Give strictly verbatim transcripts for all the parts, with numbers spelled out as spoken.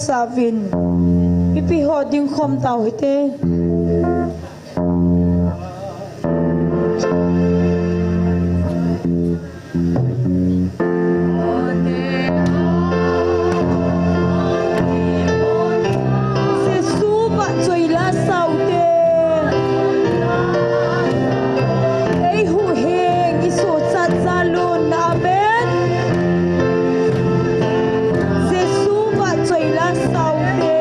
Savin. Mipi ho ding khom tau hite. Jesu vahchoi la saute. Eihuhhing isochat jal un. Amen. Jesu vahchoi la saute.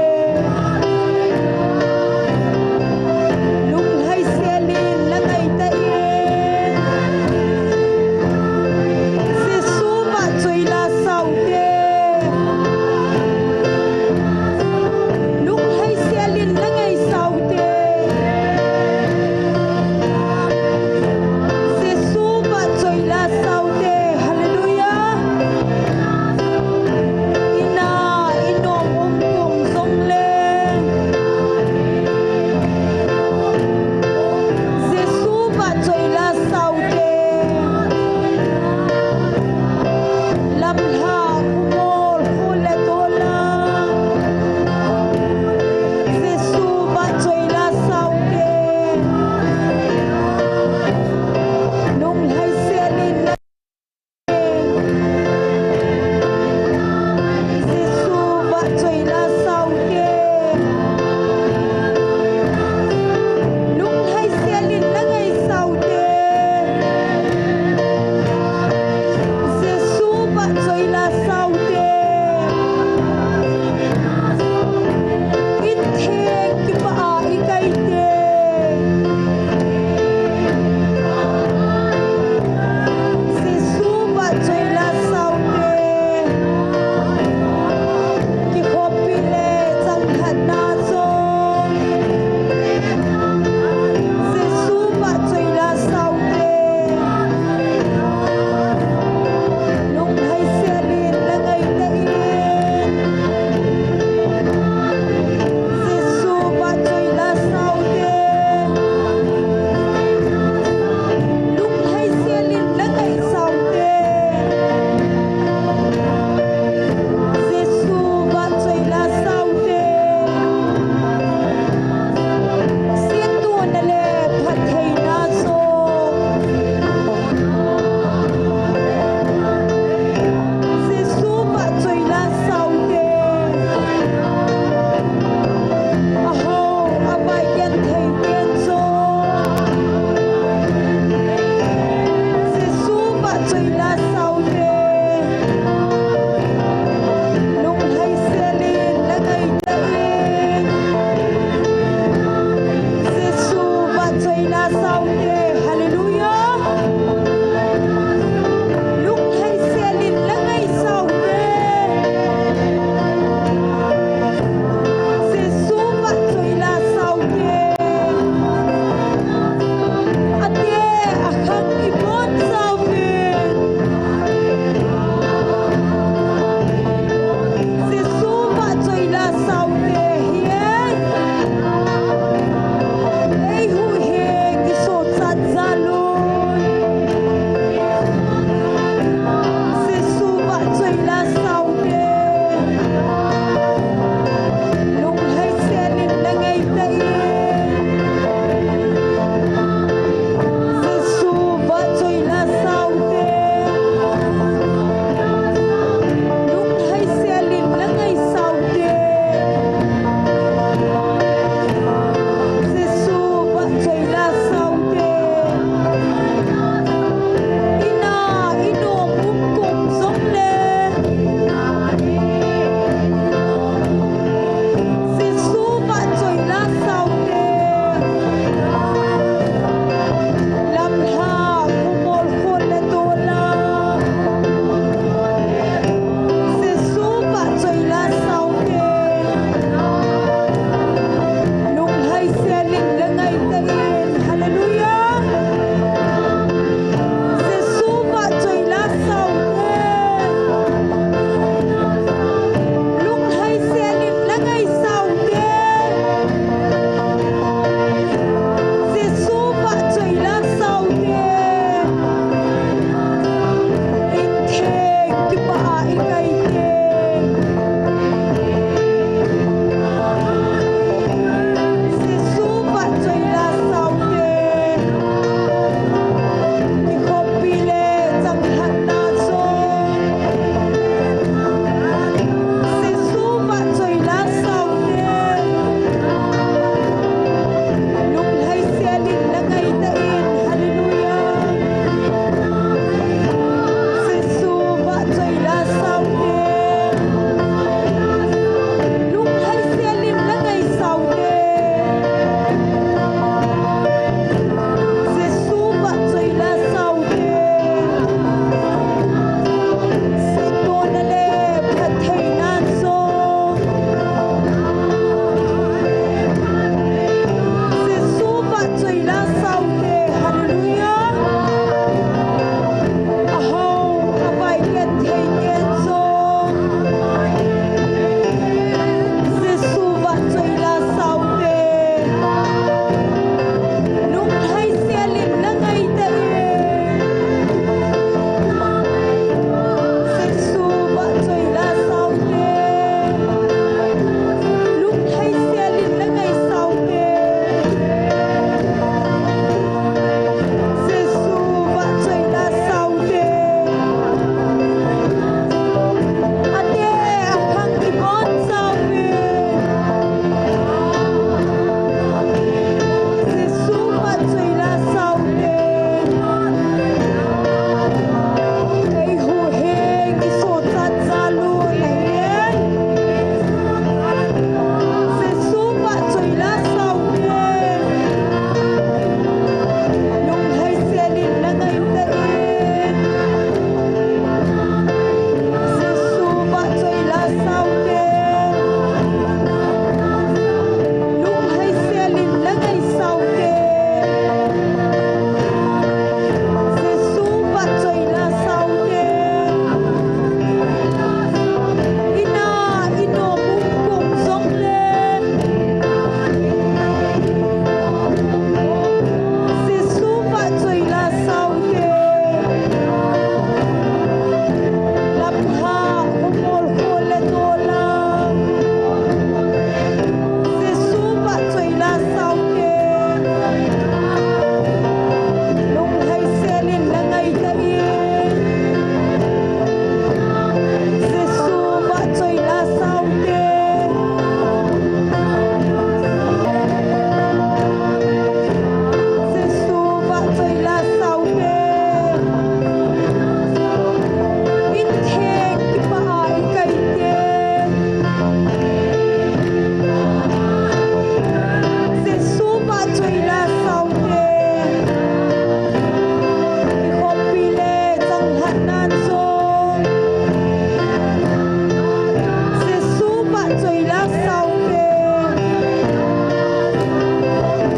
Saute,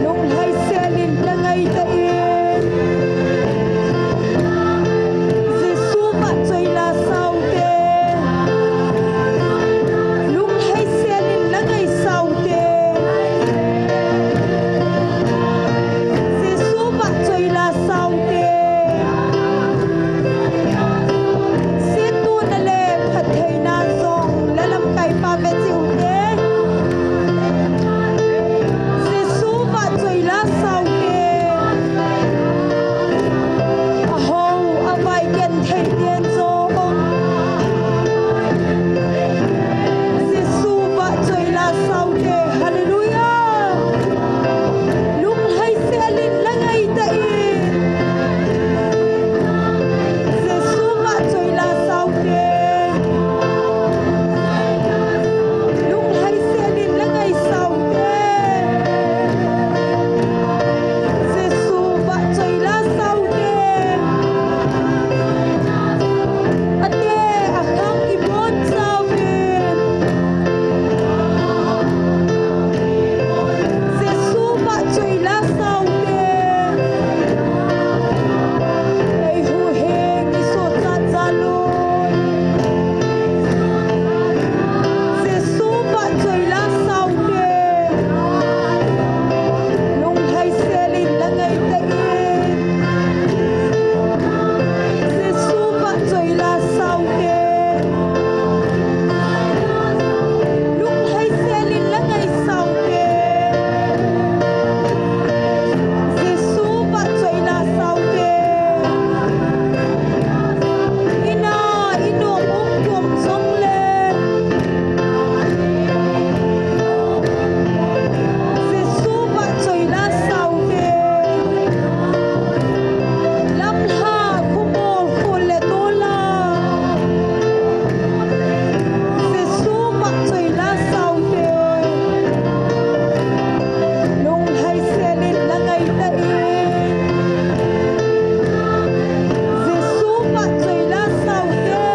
lunglhai selin la ngai ta in. Jesu vahchoi la saute, lunglhai selin la ngai saute. Jesu vahchoi la saute. Sietona le phattheina jong la lamkai pa ve cheh ute. Jesu vahchoi la saute. Aho, avai genthei ten jong Jesu vahchoi la saute. Hallelujah. Lunglhai selin la ngai ta in. Jesu vahchoi la saute. Lunglhai selin la ngai saute. Jesu vahchoi la saute. Ate akhang ibon sauvin. Jesu vahchoi la saute. Ei huhhing isochat jal un. Jesu vahchoi la saute. Lunglhai selin la ngai ta in. Jesu vahchoi la saute. Lunglhai selin la ngai saute. Jesu vahchoi la saute. Ina, inu um kum jong le. Jesu vahchoi la saute. Lamlha khumol khul le tola. Jesu vahchoi la saute. Lunglhai selin la ngai ta in. Jesu vahchoi la saute.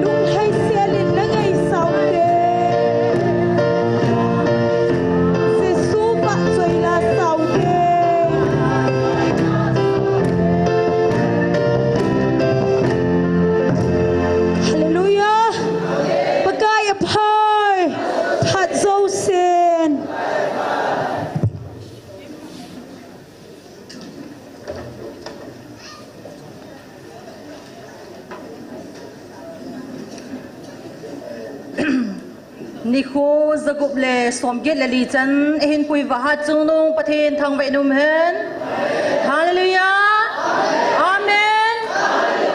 Lunglhai selin la ngai saute. Jesu vahchoi la saute. Hallelujah. Pakai aphai. Phat jousen. Nikho jagup le somget le li chan eihin pui uva hatchungnung Pathen thangvah in umhen. Hallelujah. Amen.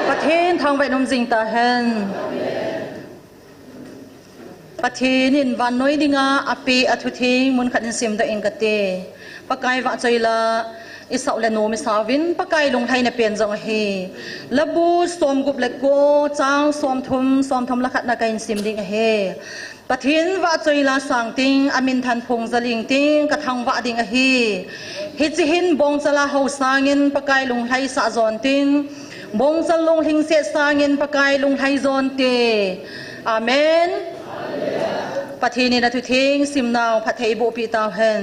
Pathen thangvah in um jing tahen. Pathen in vannoi dinga apeh a thutheng mun khat in simdoh inge kati. Pakai vahchoi la isah le nom isah uvin, Pakai lunglhaina pen jong ahi. Labu somgup le ko, chang somthum, somthum le khat na kahin sim ding ahi. Pathen vahchoi la sang ting, amin thanphong jaling ting, kathangvah ding ahi. Hiche hin bongchal a hou sangin Pakai lunglhaisah jon ting, bongchal lunglhingset sangin Pakai lunglhai jonte. Amen. Pathen in athutheng simnau phatthei bohpeh tauhen.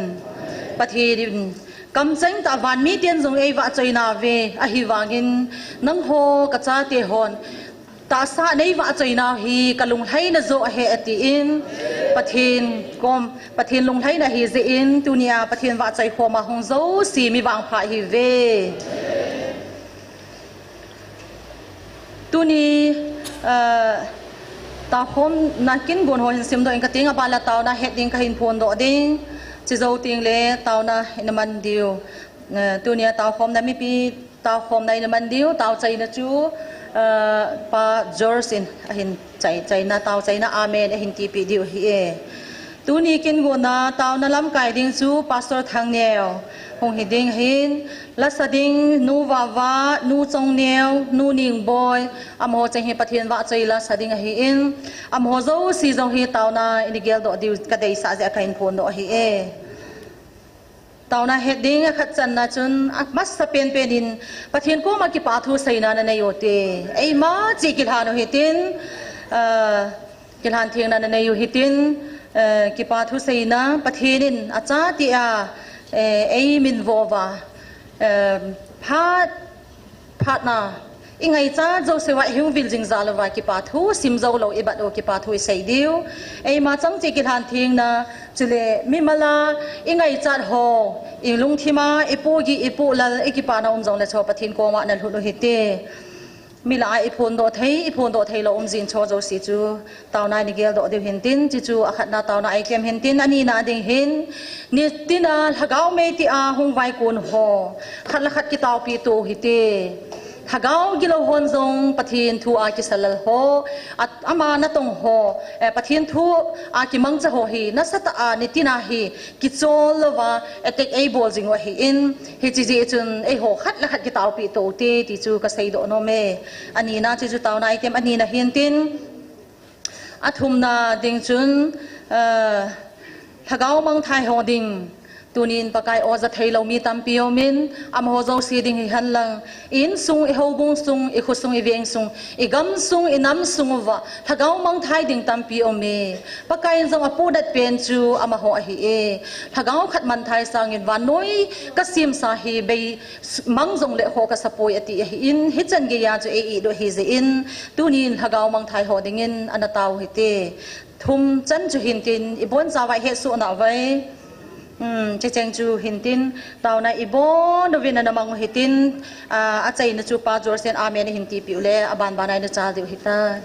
Pathen in kamcheng tah a vanmi ten jong eivahchoi nauve, ahivangin nangho kachate hon tahsa neivahchoi nau hi kalunglhaina joh ahi atin, Pathen kom, Pathen lunglhaina ahi jeh in, tunia Pathen vahchoi khom a hung jouse mi vangpha ihiuve. Tuni, ah, taokhomna kin gon ho hin simdoh inge kating, aban le taona het ding kahin phondoh ding. Chejou tengle taona ina man diu. Ah, tunia taokhomna mipi taokhomna ina man diu, taochaina chu, ah, Pa George in ahin chai, chaina, taochaina amen ahin tipeh diu ahi e. Tuni kin gonna taona lamkai ding chu Pastor Thangneo hung hi ding ahin, lasa ding Nu Vava, Nu Chongneo, Nu Ningboi, amaho cheng hi Pathen vahchoi la sa ding ahin, amaho jouse jong hi taona ina geldoh diu kadeisah jeh a kahin phondoh ahi e. Taona het ding akhat channa chun, amasa penpen in Pathen koma kipathu seina nanei ute. Eima cheh kilhan u hitin, ah, Kilhan thengna nanei u hitin, eh, kipa thu seina, Pathen in achatia, eh, eiminvo uva, eh, phat, phatna, ingaichat jouse uva ihung vil jing jal uva kipa thu simjou lou ibat u kipa thu isei diu. Eima chang cheh kilhan thengna, chule mimal a ingaichat ho, ilungthim a ipohgih ipohlal ikipana um jongle chu Pathen koma nalhun u hite. Milah a iphondoh thei, iphondoh thei lou um jing chu jouse chu taona in igeldoh diu hintin, chuchu akhatna taona item hintin, anina ding hin, nitina lhagao mei tia hung vaikon ho, khat le khat kitaopi to hite. Lhagao gilou hon jong Pathen thu a kisalal ho, a, ama natong ho, eh, Pathen thu a kimangcha ho hi, nasatah a nitina hi, kichol louva, attack eibol jing u ahin, hiche jeh chun eiho khat le khat kitaopi to te, ti chu kaseidoh nom e. Anina chu chu taona item anina hintin. Athumna ding chun, eh, lhagao mangthai ho ding. Tunin Pakai oja theilou mi tampi umin, amaho jouse ding hihen lang, insung, ihoubung sung, ikhosung, iveng sung, igamsung, inamsung uva, lhagao mangthai ding tampi ume. Pakai in jong apohdat pen chu amaho ahi e. Lhagao khat manthai sangin vannoi kasemsa hi bei mang jongle ho kasapoi ati ahin, hichan geiya chu ei-it u ahi jeh in, tunin lhagao mangthai ho dingin ana tao hite. Thum chan chu hintin, ibonchauva ihetsoh nauva. Hmm, hicheng chu hintin, taona ibon uvin ana mang u hitin, ah, achaina chu Pa Joel sen amen ahin tipeh u le, abanbana ina chal diu hita.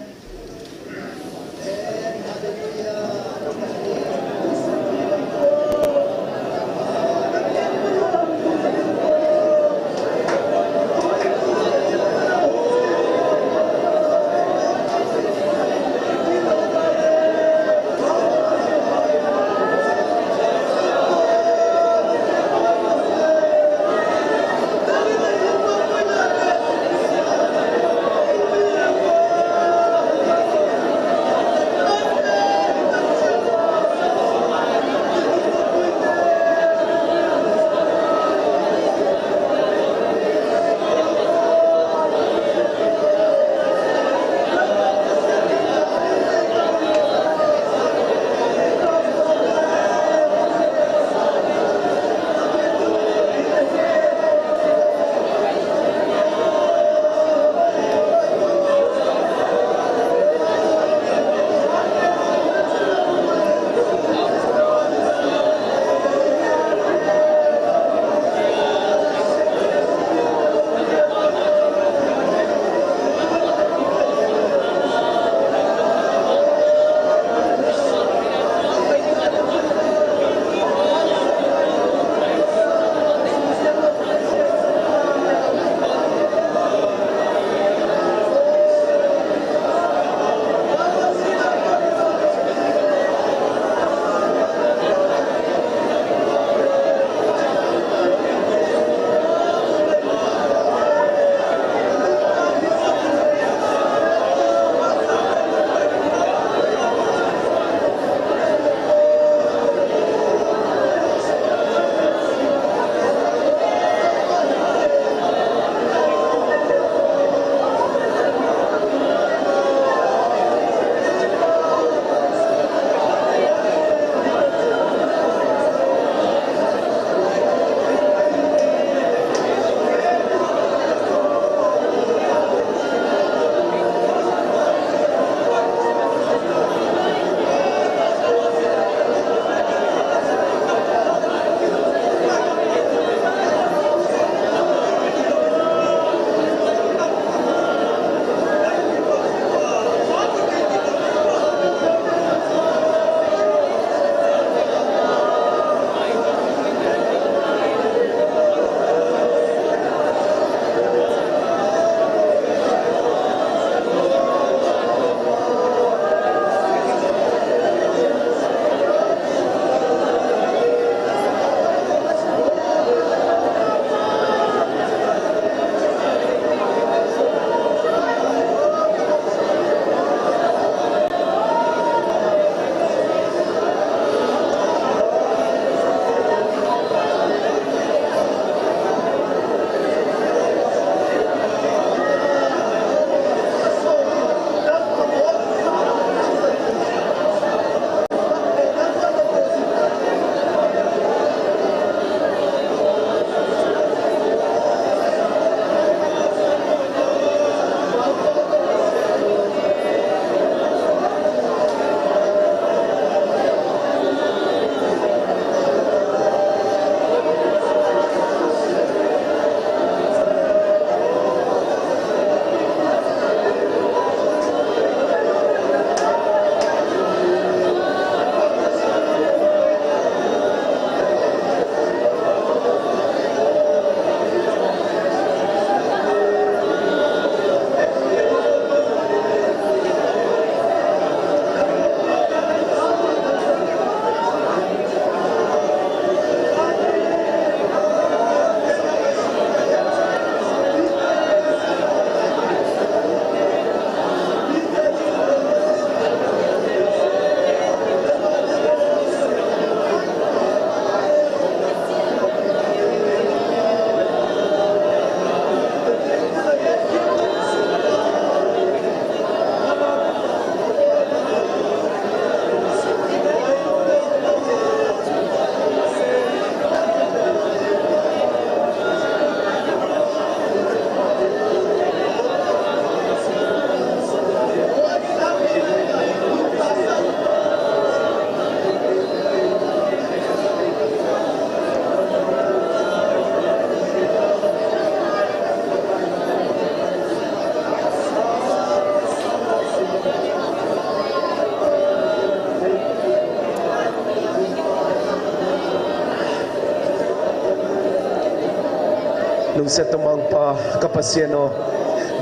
Setumangpa ka Pasian o,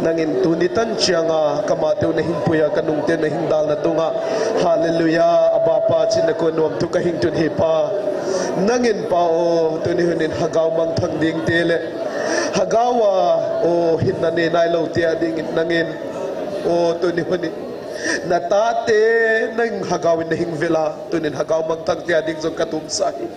nangin tuni tan chianga kama teu na hing puia, ka nung teu na hing dalna tunga, hallelujah, Abba Pa, chin na ko nuam tu ka hing tun hi Pa. Nangin Pa o, tuni hunin hagau mangthang ding te le hagau a o hinna ne nai lo te a dingin nangin o tuni hunin na tate nang hagau in na hing vela, tunin hagau mangthang te a ding jong ka tumsa hi.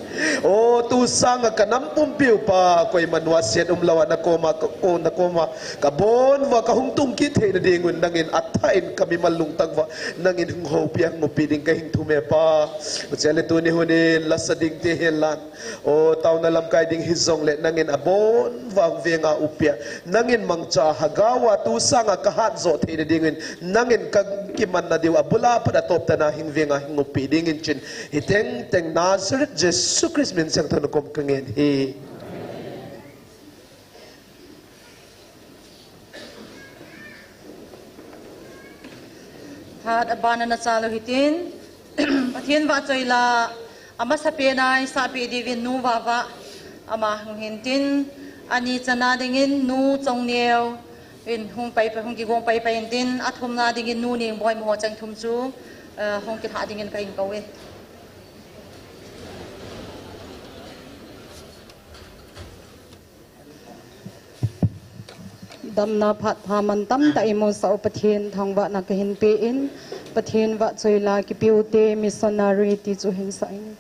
O, tu sanga ka nam pumpiu Pa, koima nuasiat um lou a na koma, ka, ko, na koma ka bon uva ka hung tung kit theina dingun nangin atha in ka mimal lungtang uva nangin hung houpi a hung upi ding ka hing thum e Pa. Uchele tuni hunin lasa ding te hen lan, o, tauna lamkai ding hi jongle nangin abon uva hung venga upi a, nangin mangcha hagau a tu sanga ka hat jo theina dingun nangin ka kimanna diu abul a pat a toptana hing venga hing upi dingin chin. Hi tengteng Nazareth Jesu Christ min seng thon kom ka ngen hi. Hat abana na cha lo hitin, Pathen vahchoi la, amasa pen a isah peh diuvin nu Vava, ama hung hintin, ani channa dingin nu Chongneo in hung pai, hung kigong pai pai intin, athumna dingin nu Ningboi, amaho cheng thum chu, eh, hung kilhah dingin ka hin kou e. Damna phat pha mantam tah imusah u Pathen thangvahna ka hin pe in, Pathen vahchoi la kipeute missionary ti chu hin sah in.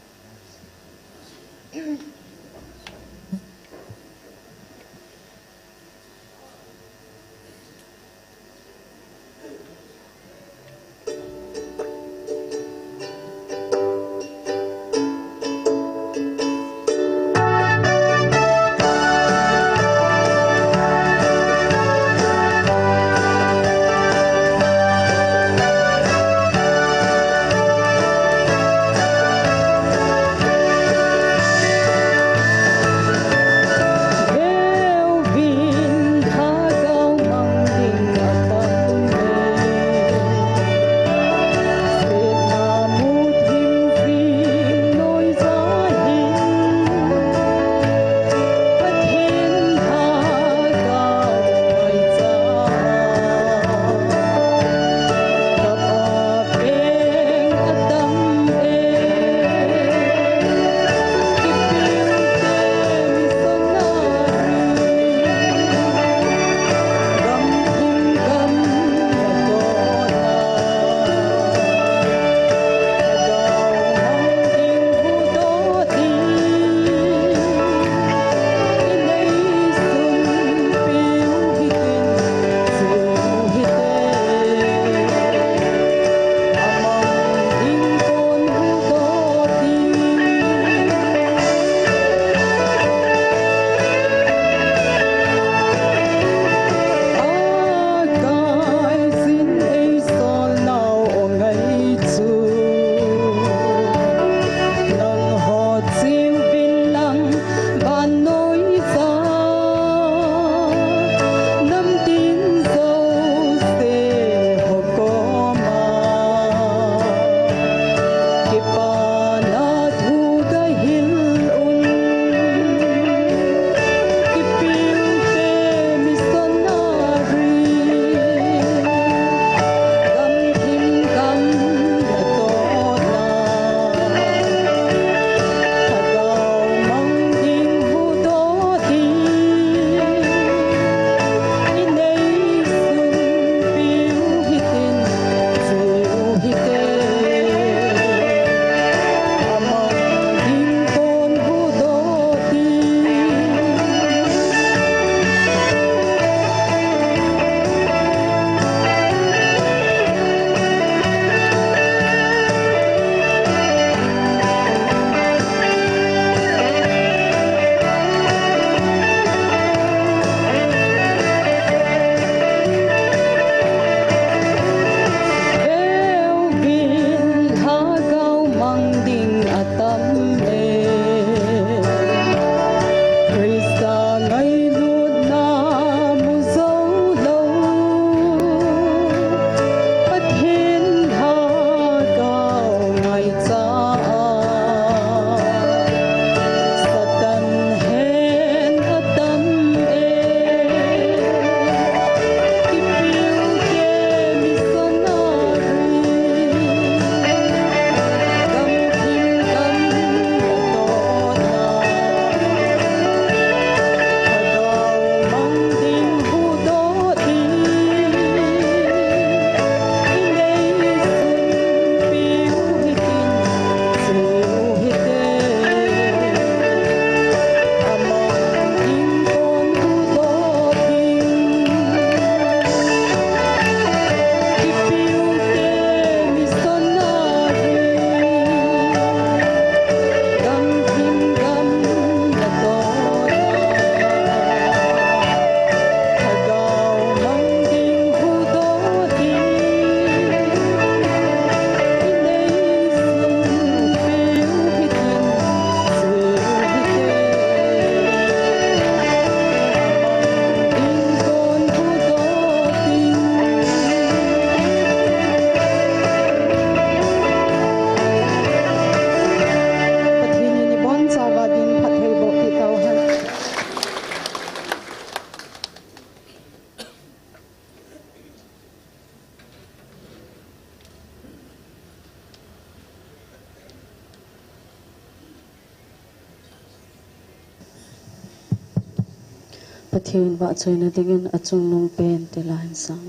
Pathen vahchoina dingin achungnung pen ti la hin sang.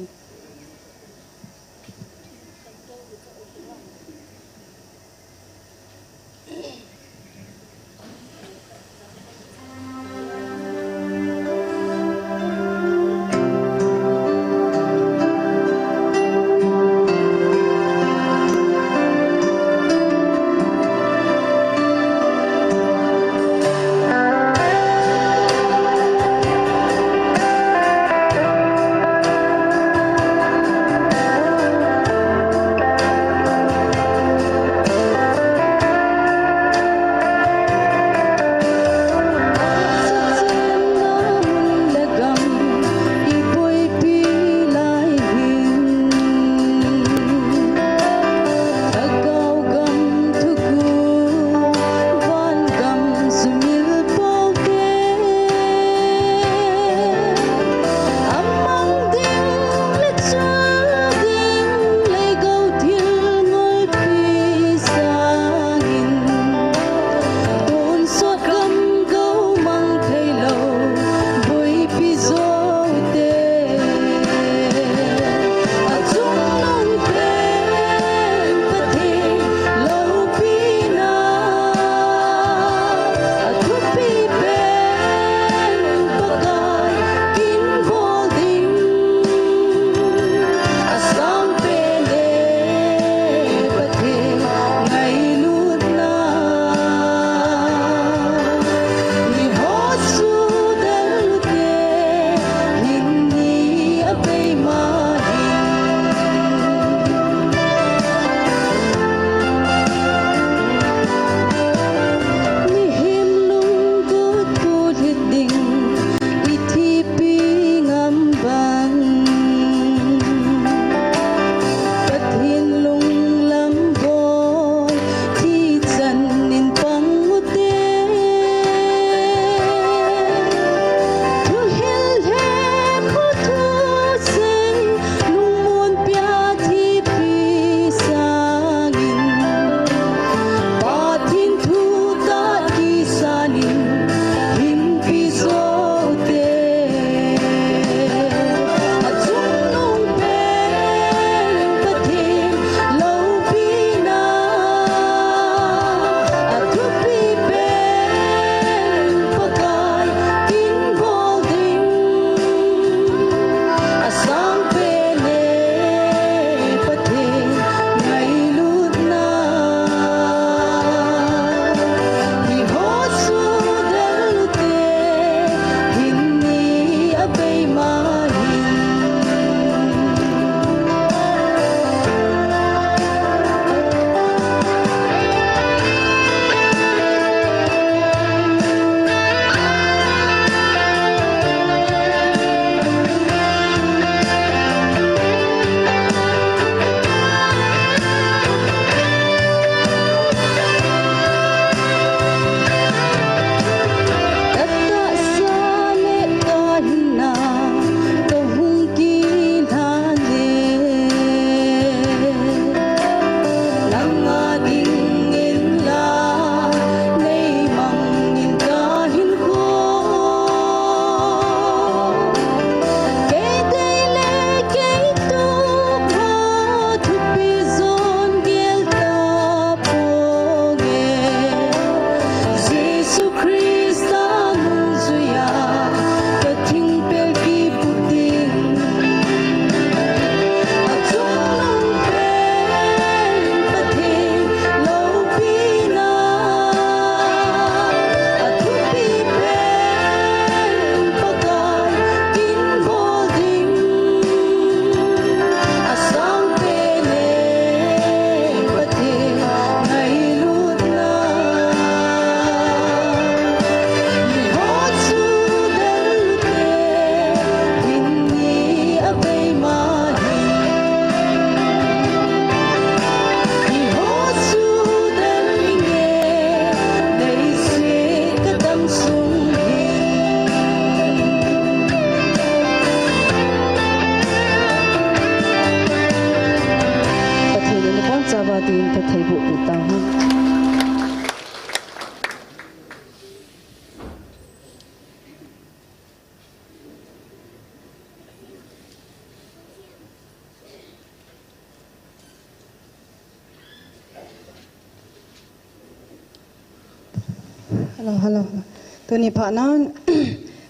Hello, hello, hello. Tuni phat nan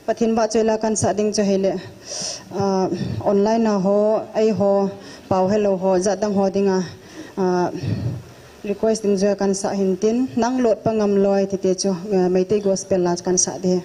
Pathen vahchoi la kan sah ding chu hile, ah, online a ho, eiho, pao helou ho, jat dang ho dinga, ah, request ding chu kan sah hin tin, Nang lotpa ngam loi tite chu, ah, Meitei gospel la kan sah ding.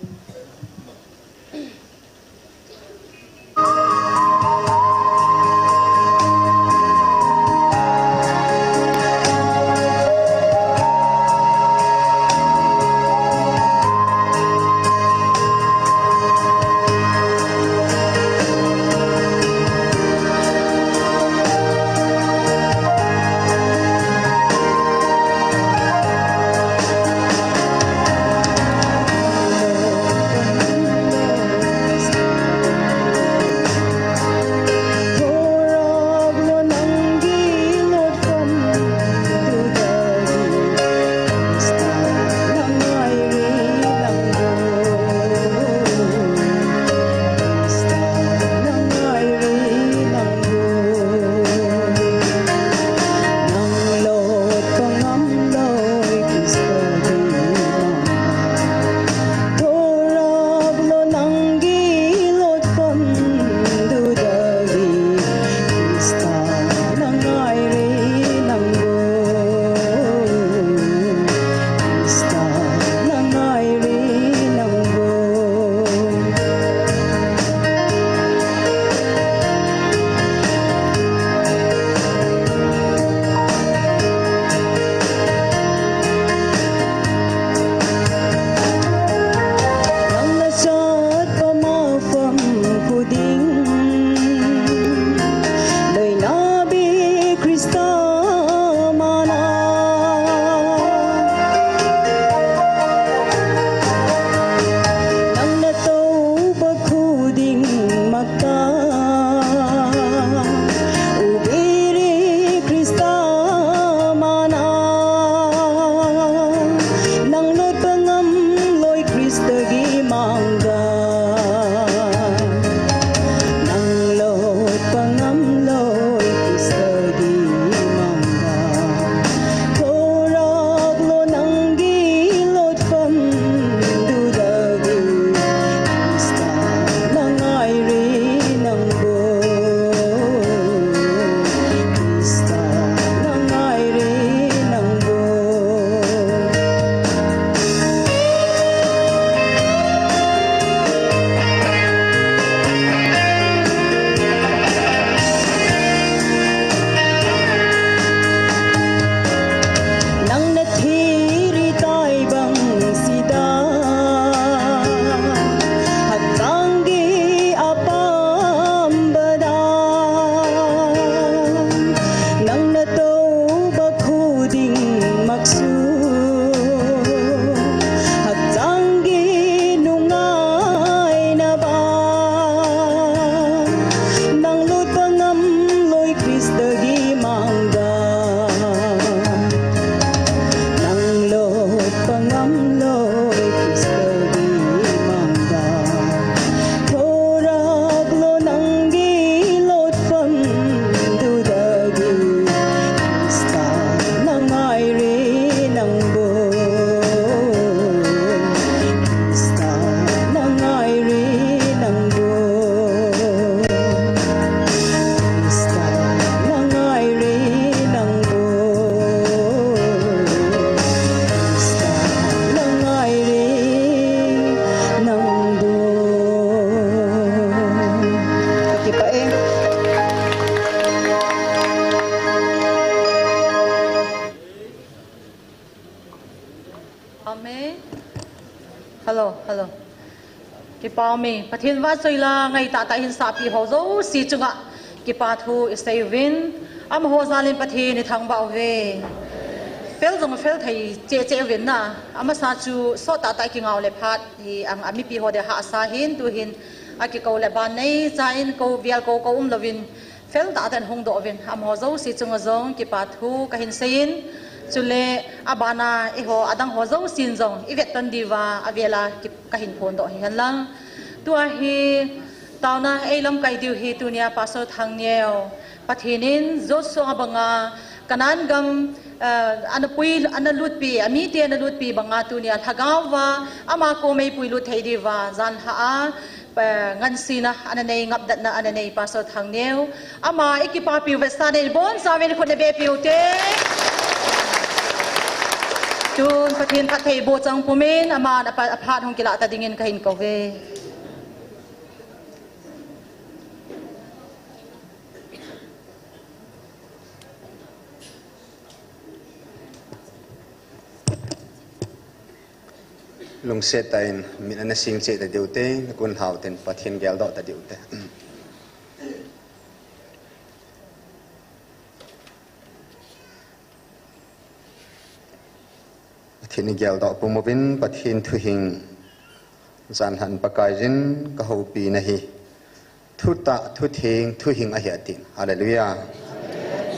Amen. Hello, hello. Kipa ume, Pathen vahchoi la ngai tahtah hin sahpi ho jouse chunga kipa thu isei uvin, amaho jalin Pathen ithangvah uve. Fel jong fel thei cheh cheh uvin na, amasa chu sot tahtah kingau le phat hi ang a mipi ho dia hahsa hin, tuhin akikou le ban nei cha in kou vial kou kou umlouvin, fel tahtah in hungdoh uvin, amaho jouse chunga jong kipa thu kahin seiyin, chule abana eiho adang ho jousen jong ivet tan diuva avela ki, kahin phondoh hi henlang. Tua hi taona eilamkai diu hi tunia Pastor Thangneo, Pathen in Joshua banga Kanan gam, eh, ana pui, ana lutpi, amite ana lutpi banga tunia lhagao va, ama kom eipui lut thei diuva, janhi a, eh, ngansena ana nei, ngapdatna ana nei Pastor Thangneo, ama ikipapiu vetsahnan ibonchauvin khut nabehpiu te. Tun Pathen phattheiboh chang pumin, aman apa-, aphat hung kilah ta dingin kahin kouve. Lungset tah in, min ana sing cheh ta diu te, nakun lhau ten, Pathen geldoh ta diu te. Pathen igeldoh pum uvin, Pathen thuhing, janhi a Pakaiyin kahoupi nahi. Thutah, thutheng, thuhing ahi atin. Hallelujah.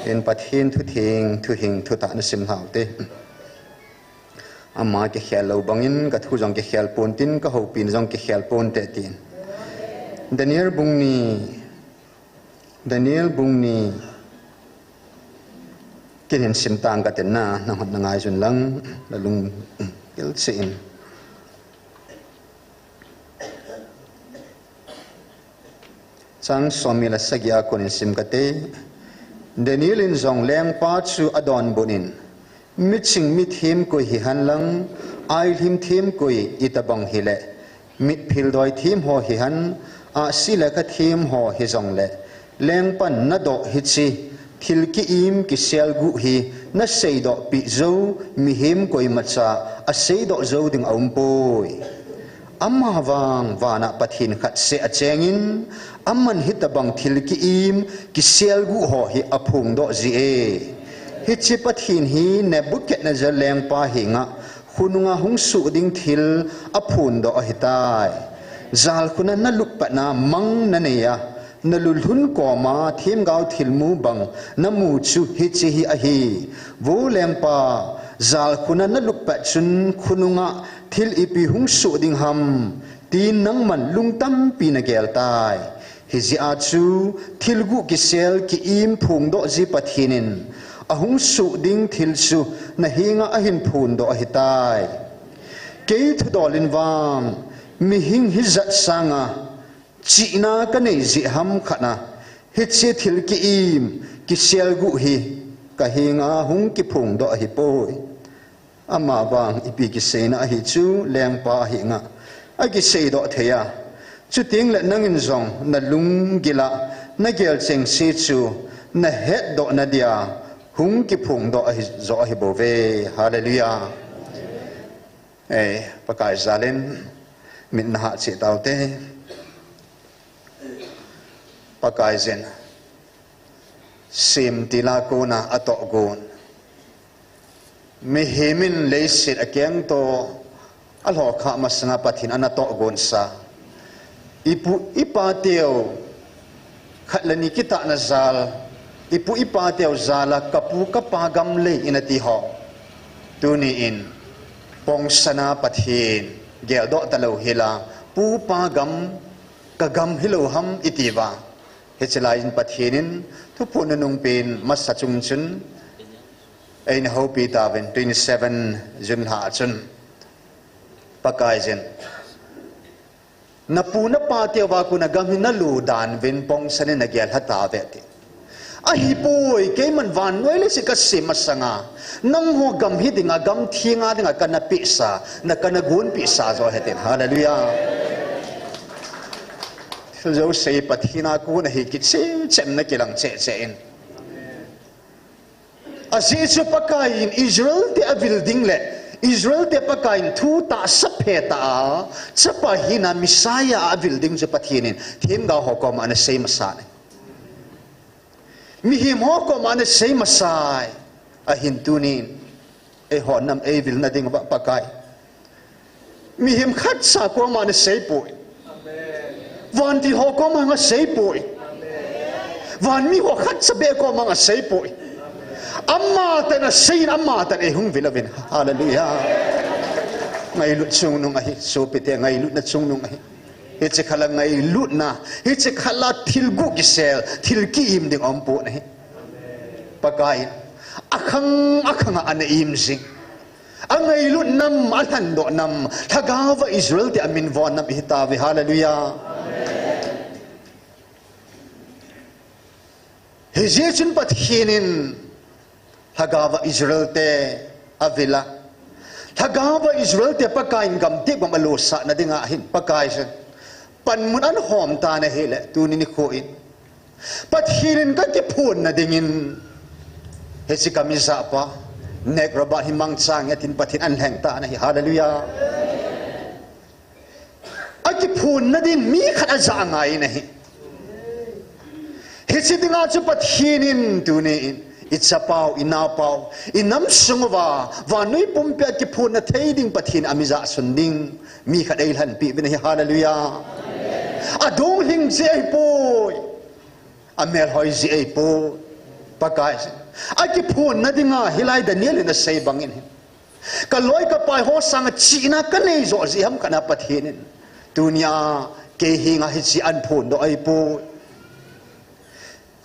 In Pathen thutheng, thuhing, thutah nasim lhau te. Ama kikhel lou bangin, kathu jong kikhel pontin, kahoupina jong kikhel ponte tin. Daniel bung ni, Daniel bung ni, kin hin sim tang katin na, nahon nangaijun lang, nalung, gel cheh in. Chang somni le sagi a kon in sim kate. Daniel in jong lengpa chu adonbut in, miching mithem koi hihen lang, ailhim them koi itobang hile, mitphildoi them ho hihen, ahsi lekha them ho hijongle, lengpan nadoh hiche thil ki-im kiselguh hi naseidoh peh jou, mihem koimacha aseidoh jou ding aumpoi. Amavang vana Pathen khatseh achengin, aman hitobang thil ki-im kiselguh ho hi aphongdoh jie. Hiche Pathen hi Nebuchadnezzar lengpa henga khonunga hung soh ding thil aphondoh ahitai. Jalkhuna nalupatna mang nanei a, nalulhun koma themgao thilmu bang namu chu hiche hi ahi. Vo lengpa, jalkhuna naluppat chun khonunga thil ipi hung soh ding ham, tin nangman lung tampi nagel tai. Hijeh a chu thilguh kisel ki-im phongdoh ji Pathen in ahung soh ding thil chu nahenga ahin phondoh ahitai. Kei thudol in vang, mihing hijat sanga chihna kanei jeh ham khat a, hiche thil ki-im kiselguh hi kahenga hung kiphongdoh ahipoi. Amavang ipi kiseina ahi chu lengpa henga akiseidoh thei a, chutengle nangin jong nalunggil a nagel chengse chu nahetdoh nadia hung kiphongdoh ahi jo ahibouve. Hallelujah. Eh, Pakai jal in mit nahah cheh taute. Pakaiyin semtil a kona atohgon, mihem in leiset akengto alhokhah masanga Pathen in ana tohgonsa, ipu ipateu khat le ni kitahna jal, ipu ipateu jal a kapu kapa gam lei ina tiho, tuni in pongsana Pathen geldoh talou hila, pu pa gam, kagam hilou ham itiuva, hiche laiyin Pathen in thuphon nunungpen masa chung chun eina houpi tauvin, twenty seven June lha chun Pakaiyin, napu napateuva kona gam hi nalu dan uvin pongsan in nagel lha tauve ati. Ahipoi, keiman vannoi leiset kasem masanga nangho gam hi dinga, gam thenga dinga kana pehsa, na kana gonpehsa jo ahitin. Hallelujah. Thil jouse Pathen a kona hi kicheh cheh in nakilang cheh cheh in. Ajeh chu Pakaiyin Israel te avil ding le Israel te Pakaiyin thu tahsa phetah a chapa hina Messiah a avil ding chu Pathen in themgao ho koma ana sei masa e. Mihem ho koma ana sei masa e. Ahin tunin eiho nam eivilna dinguva Pakai, mihem khatcha koma ana seipoi. Vantil ho koma ana seipoi. Vanmi ho khatcha beh koma ana seipoi. Amatah in asei in, amatah in eihung vil uvin. Hallelujah. Ngailut chungnung ahi, sopite, ngailutna chungnung ahi. Hiche khat la ngailutna, hiche khat la thil guh kisel, thil ki-im ding aumpon ahi. Pakaiyin Akhang, akhang a ana im jing. Angailut nam, alhandoh nam, Lhagao va Israel te amin von nam ihitauve. Hallelujah. Hijeh chun Pathen in Lhagao va Israel te avila. Lhagao va Israel te Pakai in gamtep gam alosah na dinga hin Pakai chun panmun ana hom tan ahile, tuni nikho in Pathen in kakiphonna dingin hiche ka mijahpa Nat Roberts hi mangchan atin Pathen in alheng tan ahi. Hallelujah. Akiphonna ding mi khat ajah ngai in ahi. Hiche dinga chu Pathen in tuni in ichapau, inaopau, inam sung uva vannoi pumpi a kiphonna thei ding Pathen amijah sun ding mi khat eilhenpeh uvin ahi. Hallelujah. Adonglhing jeh ahipoi. Amelhoi jeh ahipoi. Pakai akiphonna dinga hilai Daniel in asei bangin hi, kaloi kapai ho sanga chihna kanei joh jeh ham khat a Pathen in tunia kei henga hiche aphondoh ahipoi.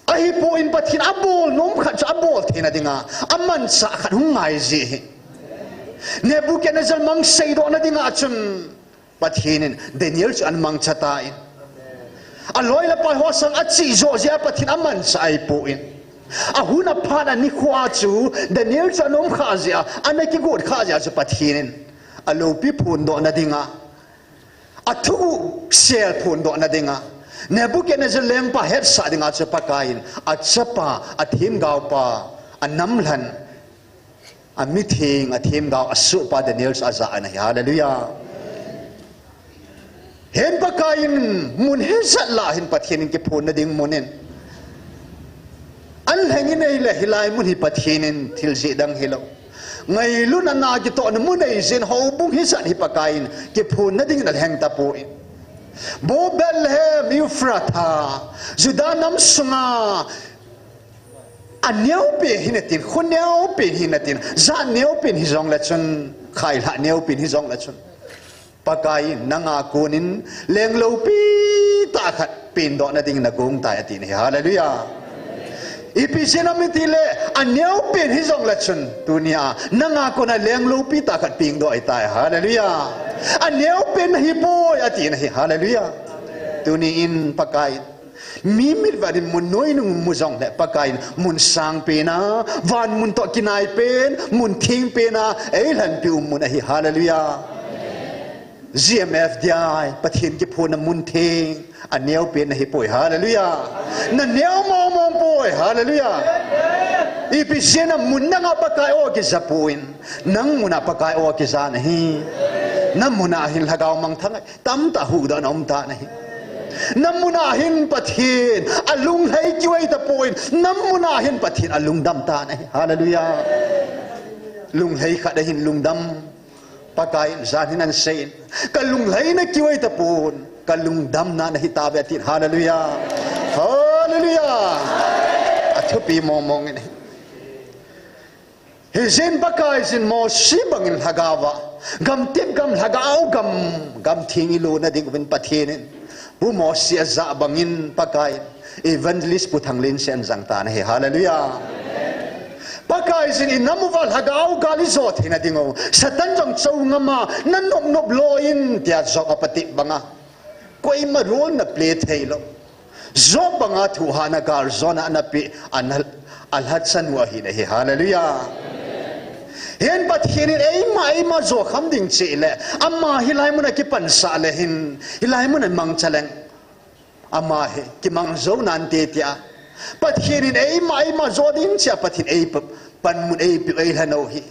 Ahipoi in Pathen abol nom khat chu abol theina dinga amanchah khat hung ngai jeh hi. Nebuchadnezzar mang seidohna dinga chun Pathen in Daniel chu ana mangcha tan, aloi le apai ho sang achih joh jeh a Pathen amanchah ahipoi in, ahun aphat a nikho a chu Daniel chu ana um khah jeh a, ana kigot khah jeh a chu Pathen in aloupi phondohna dinga, athuguh sel phondohna dinga, Nebuchadnezzar lengpa hetsah dinga chu Pakai in achapa, athemgaopa, anamlhen, amitheng, athemgao, asohpa Daniel chu ajah in ahi. Hallelujah. Hin Pakai in mun hijat lah hin Pathen in kiphonna ding mun in alheng in ahile, hilai mun hi Pathen in thil jeh dang hilou, ngailutna a kitohna mun ahi jeh in houbung hijat hi Pakai in kiphonna dingin alheng tapoi. Bo Bethlehem Ephrathah, Judah nam sunga aneopen hinatin, kho neopen hinatin, jat neopen hijongle chun, khailhah neopen hijongle chun, Pakai in nanga konin leng loupi tah khat pendohna dingin nagong tai atin ahi. Hallelujah. Ipi jeh ham itile, aneopen hijongle chun tunia nanga kona leng loupi tah khat pengdoh ahitai. Hallelujah. Aneopen nahipoi atin ahi. Hallelujah. Tuni in Pakai in mi mitvet in mun noinung mu jongle Pakai in mun sangpen a, van mun toh kinaipen, mun thengpen a eilhenpeh u mun ahi. Hallelujah. G M F D I, Pathen kiphonna mun theng, aneopen nahipoi. Hallelujah. Naneo mongmong poi. Hallelujah. Ipi jeh ham mun danga Pakai o kijapoi in, nang muna Pakai o kija nahi. Namun a hin Lhagao Manthah tamtah huhdohna umtan ahi. Namun a hin Pathen alunglhai kiu ahitapoi in, namun a hin Pathen alungdam tan ahi. Hallelujah. Lunglhai khat ahin lungdam. Pakai in jan hin ana seiyin, kalunglhaina kiu ahitapon, kalungdamna nahitauve atin. Hallelujah. Hallelujah. Athupi mongmong in ahi. Hijeh in Pakaiyin Mosi bangin Lhagao a, gamtep gam, Lhagao gam, gamtheng ilona diuvin Pathen in Pu Mosi ajah bangin Pakai in Evangelist Pu Thanglensei in ajangtan ahi. Hallelujah. Pakaiyin inam uva Lhagao gal ijo theina diu, Satan jong chongama nanop nop lou in tia Job apatep banga, koima role naplay theilou, Job banga thuhahna galjona anapeh, ana, alhachan u ahin ahi. Hallelujah. Hin Pathen in eima, eima jokham ding cheh le, ama hilai muna kipansah le hin, hilai muna mangcha leng, ama hi kimang jou nante tia Pathen in eima, eima jo ding cheh a Pathen eipe, panmun eipe, eilhen u hi,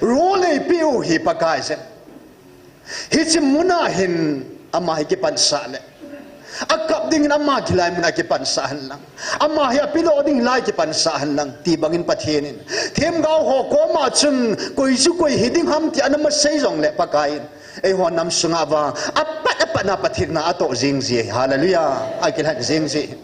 role eipe u hi Pakaiyin. Hiche muna hin ama hi kipansah le, akap dingin ama hilai muna kipansah henlang, ama hi apedoh ding hilai kipansah henlang, ti bangin Pathen in themgao ho koma chun koi chu koi hiding ham ti ana masei jongle Pakai in eiho nam sunga vang apat apat na Pathen na atoh jing ji. Hallelujah. Akilhen jing ji.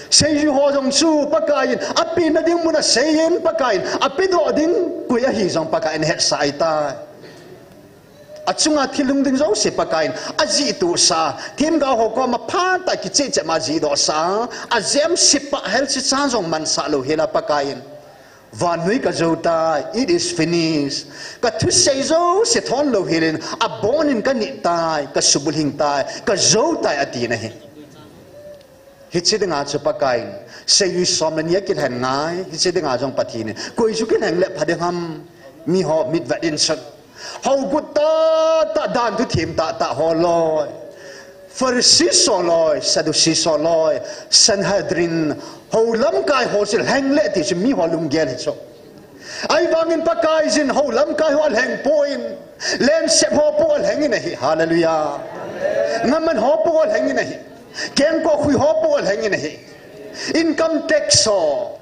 Seijui ho jong chu Pakai in apena ding mun aseiyin, Pakai in apedoh ding koi ahi jong Pakai in ahetsah ahitai. Achunga thil lungding jouse Pakai in ajih tohsah, themgao ho koma phatah a kicheh cheh ma ajihdohsah, ajem sepa helse chan jong mansah lou hela Pakai in Vannoi ka jou tai, it is finished. Ka thusei jouse thon louhel in, abonin ka nit tai, ka subulhing tai, ka jou tai ati nahi. Hiche dinga chu Pakaiyin, seijui som le ni akilhen ngai, hiche dinga jong Pathen in, koi chu kilhen le pha ding ham, miho mitvet in chun. Hougut tahtah, dan thu them tahtah ho loi, Pharisee ho loi, Sadducee ho loi, Sanhedrin, hou lamkai ho chu lheng le ti chu miho lunggel hi chu. Ahivangin Pakaiyin hou lamkai ho alheng poi, lensep ho po alheng in ahi, hallelujah. Ngaman ho po alheng in ahi, kengkoh khui ho po alheng in ahi, income tax ho,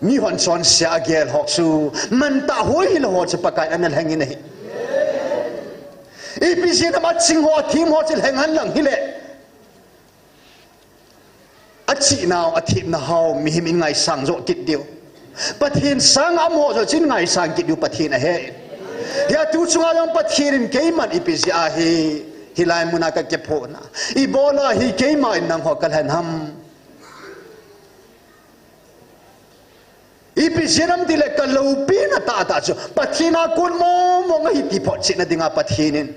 mihon chonse a gel ho chu, mantah hoi hilou ho chu Pakaiyin ana lheng in ahi. Ipi jeh ham aching ho, athem ho chu lheng hen lang hile, achihna, athepna ho mihem in ngaisang joh kit diu. Pathen sanga amaho joh chun ngaisang kit diu Pathen ahe. Hia tu chunga jong Pathen in keiman ipi jeh a hi, hilai muna ka kiphona, ibola hi keima in nangho ka lhen ham? Ipi jeh ham tile ka loupina tahtah chu Pathen a kon mong mong ahi ti photchetna dinga Pathen in,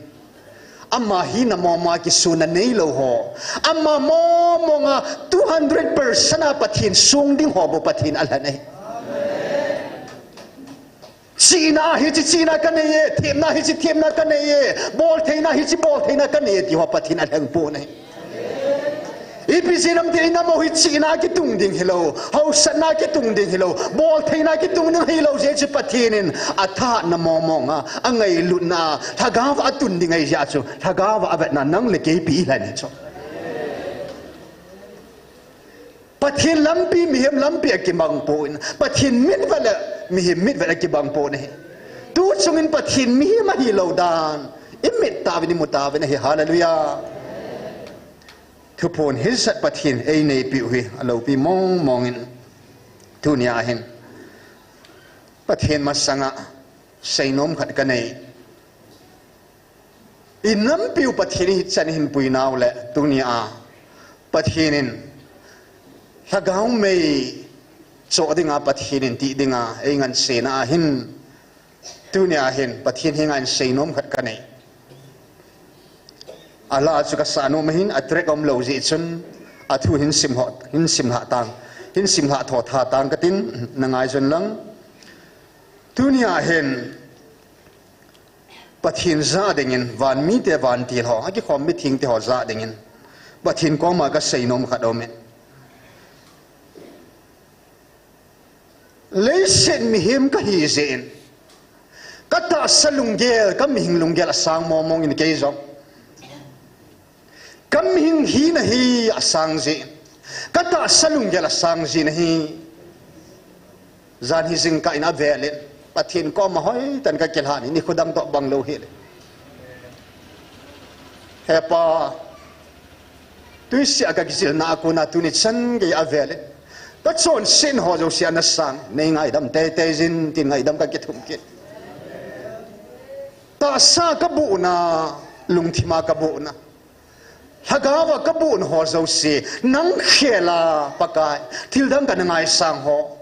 ama hina mong mong a kisuna neilou ho, ama mong mong a two hundred percent a Pathen sung ding ho bou Pathen alhen ahi. Chihna hiche chihna kanei e, themna hiche themna kanei e, boltheina hiche boltheina kanei e ti ho Pathen alheng pon ahi. Ipi jeh ham tile inam u hi chihna kitung ding hilou, hausatna kitung ding hilou, boltheina kitung ding hilou jeh chu Pathen in athahatna mong mong a, angailutna a, lhagao a atun ding ahi jeh chu, lhagao a avetna nang le kei ipi ilhen hi chu. Pathen lampi mihem lampi akibang poi, Pathen mitvet le mihem mitvet akibang poi ahi. Tu chungin Pathen mihem ahilou dan imit tauvin, imu tauvin ahi, hallelujah. Thuphon hijat Pathen eineipiu hi aloupi mong mong in, tunia hin Pathen masanga seinom khat kanei. Inampiu Pathen hichan ihin puinau le tunia Pathen in lhagao mei choh dinga, Pathen in tih dinga eingansena ahin, tunia hin Pathen henga hin seinom khat kanei. Ala chu kasah nom ahin, a track umlou jeh chun athu hin simlhah tang, hin simlhah tho tha tang katin, nangaijun lang. Tunia hin Pathen jah dingin, van mite vantil ho, akikhom mithengte ho jah dingin Pathen koma kaseinom khat aume. Leiset mihem kahi jeh in, katahsa lunggel, kamihing lunggel asang mong mong in kei jong. Kamihing hina hi asang jin, katahsa lunggel asang jin ahi. Jan hi jingkah in avel in, Pathen koma hoitah in kakilhan in, nikho dang toh banglou hile, He Pa, twisih a kakijilna a kona tuni chan gei avel in kachonsetna ho jouse ana sang, neingaidam teitei jin tin ngaidam kakithum kit. Tahsa kabohna, lungthima kabohna, lhagaova kabohna ho jouse nang khel a, Pakai, thildang kana ngaisang ho,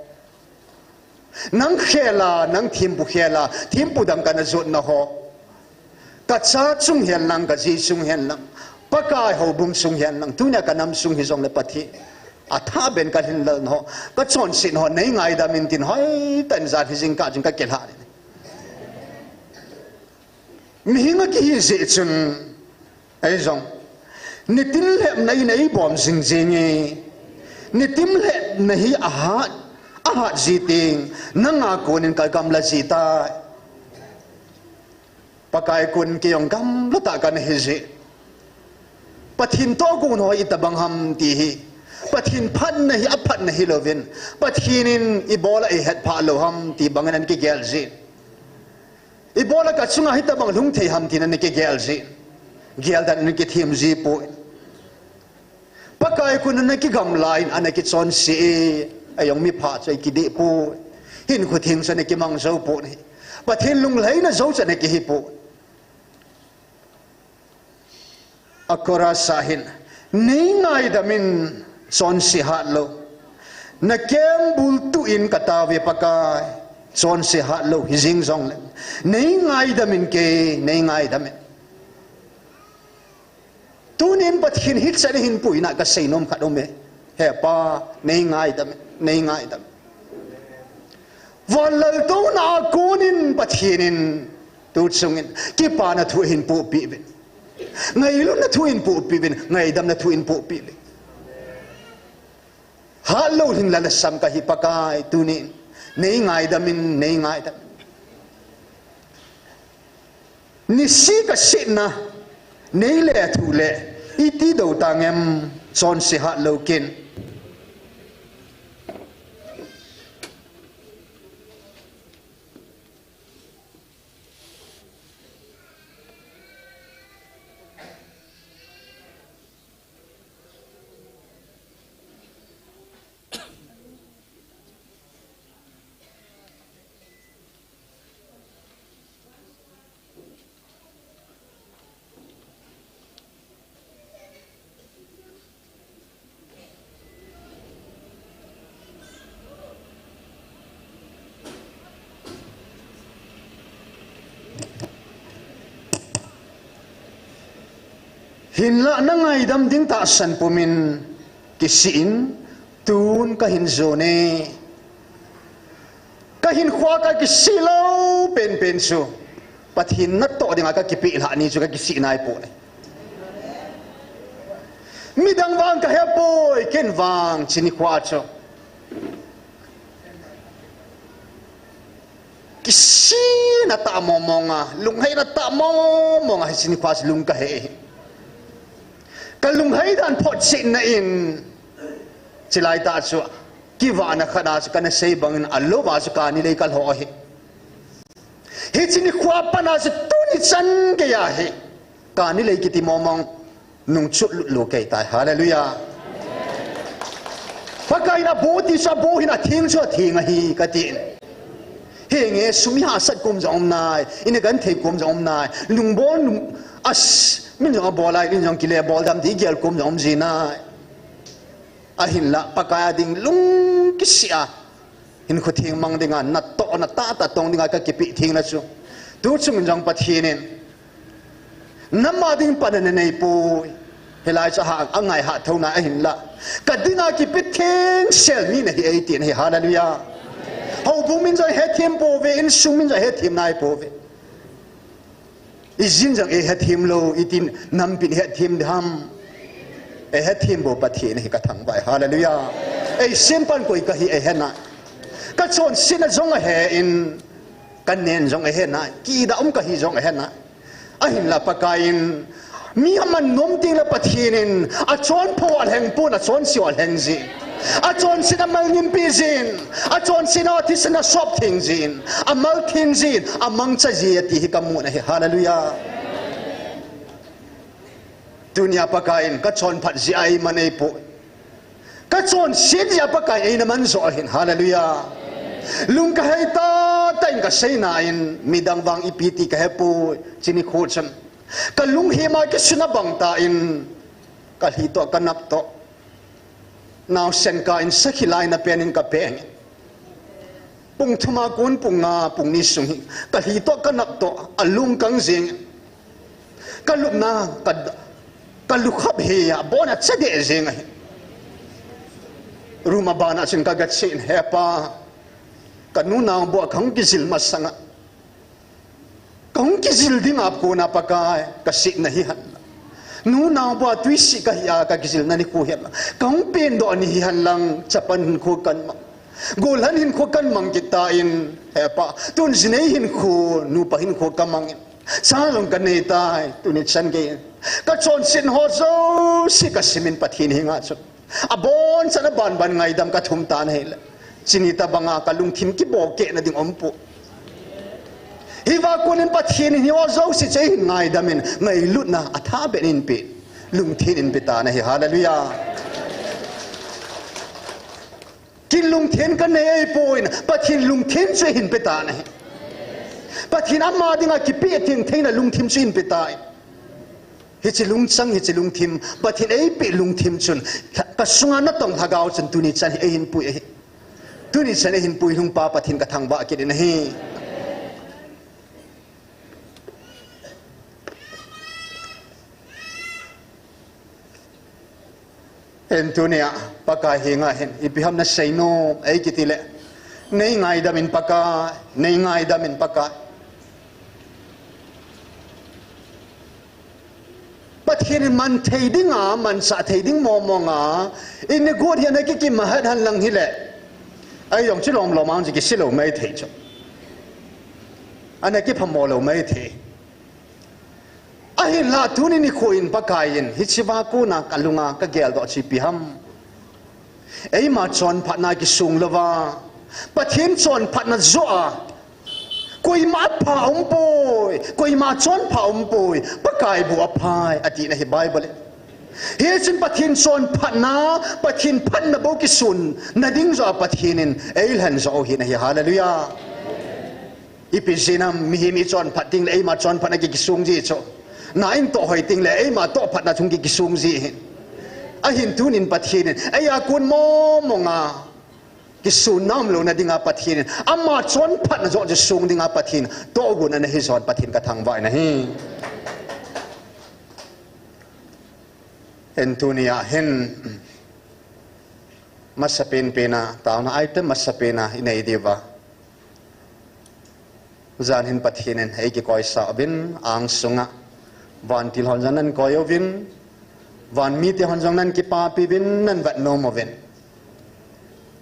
nang khel a, nang thempu khel a thempu dang kana jotna ho, kacha chung henlang, kaji chung henlang, Pakai, houbung chung henlang, tunia kanam chung hijongle Pathen, athahbeh in kalhinlelna ho, kachonsetna ho neingaidam in tin hoitah in jan hi jingkah jing kakilhan in. Mihing akihi jeh chun, eijong, nitin lhepna in eibom jing jenge. Nitin lhepna hi ahat, ahat ji teng, nanga konin kagamla ji tai. Pakai konin kei jong gamla tah kana hi ji. Pathen tohgon ho hi itobang ham ti hi, Pathen phatna hi aphatna hilouvin, Pathen in ibola eihetphah lou ham ti bangin ana kigel ji. Ibola kachunga hitobang lhung thei ham tin ana kigel ji. Geldan ana kithem ji poi. Pakai konin ana kigamla in ana kichonse e, eijong mipha chu eikideh poi. Hinkho theng chu ana kimang jou poi. Pathen lunglhaina jou chu ana kihi poi. A chorus a hin, neingaidam in chonse hatlou, Na keng bul tuh in ka tao ve Pakai, chonse hat lou hi jing jongle. Nei ngaidam in kei, nei ngaidam in. Tunin Pathen hichan hin puina ka seinom khat um e. He Pa, nei ngaidam in, nei ngaidam in. Van laltouna a konin Pathen in tu chungin kipana thu hin pohpeh uvin. Ngailutna thu hin pohpeh uvin, ngaidamna thu hin pohpeh uvin. Hatlou hin la lhasam kahi Pakai tunin. Nei ngaidam in, nei ngaidam in. Nisi ka sihna, nei lethuh le, iti dou tang em, chonse hatlou kin. Hinlah na ngaidam ding tahsan pumin kisih in, tun kahin jon e. Kahinkhoa kakisih lou penpen chu Pathen natoh dinga kakipeh lhah ni chu kakisih nai poi. Midang vang kahepoi, ken vang chuni khoa chu kisihna tah mong mong a, lungheina tah mong mong a hiche nikho a lung kahe hi. Ka lunghei dan photchetna in, chulai tah chu kivahna khat a chu kana sei bangin alou a chu kani lei kalhoh hi. Hiche nikho a pat a chu tuni chan geiya hi kani lei kiti mong mong nungchut lut lou kei tai. Hallelujah. Pakai in abo ti chu abo hin atheng chu atheng ahi katin. Henge sum ihahsat kom jong um nai, ina genthei kom jong um nai. Lungbol lung as, min jong abol ai, min jong kile bol dam ti gel kom jong um ji nai. Ahinlah Pakai a ding lung kisih a, hinkho theng mang dinga, natohna tahtah tong dinga kakipeh thengna chu tu chungin jong Pathen in Nangma ding pan ana neipoi. Hilai chu ahah, angai hah thou nai ahinlah, ka dinga kipe thengsel mi nahi eitin ahi. Hallelujah. Houbung min jong hethem pouve, insung min jong hethem nai pouve. Ijin jong eihethem lou, itin nampin hethem ding ham? Eihethem bou Pathen ahi kathangvah e. Hallelujah. Eisempan koi kahi eihenai. Kachonsetna jong ahen, kanen jong ahenai, kida um kahi jong ahenai. Ahinlah Pakai in, mi aman nom tengle Pathen in, achonpho a lheng pon, achonse a lheng jin. Achonsetna amal ngimpi jin. Achonsetna a thisan asop theng jin. Amal theng jin. Amangcha ji ati hi kamun ahi. Hallelujah. Tunia Pakai in, kachonphat jeh a eiman eipoi. Kachonset jeh a Pakai in eina man joh ahin. Hallelujah. Lung kahei tahtah in kaseina in, midang vang ipi ti kahepoi. Chuni khu chun kalunghem a kisun abang tah in, kalhi toh kanap toh, naosen kah in sakhi laina pen in kapeng in, pung thum a kon pung nga, pung ni sung hi kalhi toh kanap toh alung kang jing in, kalupna, ka, kalukhap hi abon a chadeh jing ahi. Room a bana chun kagache in, He Pa, kanu naobu a kahung kijil masanga, kahung kijil dinga kona Pakai, kasetna hihen lang, nu naobu a twisih kahi a kakijilna nikho hihen lang, kahung pendoh ni hihen lang, chapang hinkho kanmang, gollhang hinkho kanmang kit tan, He Pa, tun jinei hinkho, nupa hinkho kamang in, cha jong kanei tai, tuni chan gei in kachonset ho jouse kasimin Pathen henga chun abonchan abanban ngaidam kathum tan ahile, chuni tobanga kalungthim kibolkehna ding umpoi. Hiva konin Pathen in hiho jouse chu eihin ngaidam in, ngailutna athah beh in eipen, lungthem in eipe tan ahi. Hallelujah. Kei lungthem kanei ahipon, Pathen lungthem chu eihin pe tan ahi. Pathen ama dinga kipe thengtheina lungthim chu eihin pe tan ahi. Hiche lungchang, hiche lungthim, Pathen eipeh lungthim chun, kasunga natong lhagao chun tuni chan hi eihin pui ahi. Tuni chan eihin pui lhungpa Pathen kathangvah kit in ahi. Hin tunia, Pakai henga hin, ipi ham nasei nom, eikiti le, nei ngaidam in Pakai, nei ngaidam in Pakai. Pathen in man thei dinga, manchah thei ding mong monga, in got hi ana kikim ahat hen lang hile, ei jong chu lom lom ang chu kisi lou mai thei chu. Ana kiphamo lou mai thei. Ahinla tuni nikho in Pakai in, hiche va kona kalunga kageldoh chu ipi ham. Eima chonphatna kisong louva, Pathen chonphatna joh a, koima apha umpoi, koima chonpha umpoi, Pakai bou aphai, atina hi Bible in. Hichun Pathen chonphatna, Pathen phatna bou kisonna ding joh a Pathen in eilhen joh u ahi nahi, hallelujah. Ipi jeh ham, mihem ichonphat tengle eima chonphatna ki, kisong ji chu. Na intoh hoi tengle eima tohphatna chung ki, kisong ji ahi. Ahin tunin Pathen in, eia kon mong monga kisonna umlouna dinga Pathen in, ama chonphatna joh chu song dinga Pathen tohgon ana hijon Pathen kathangvah in ahi. Hin tunia hin, masapen pena, taona item masapena inei diuva, jan hin Pathen in eikikoisah uvin, angsunga vantil hon jong nankoi uvin, van mite hon jong nankipapi uvin, nanvet nom uvin.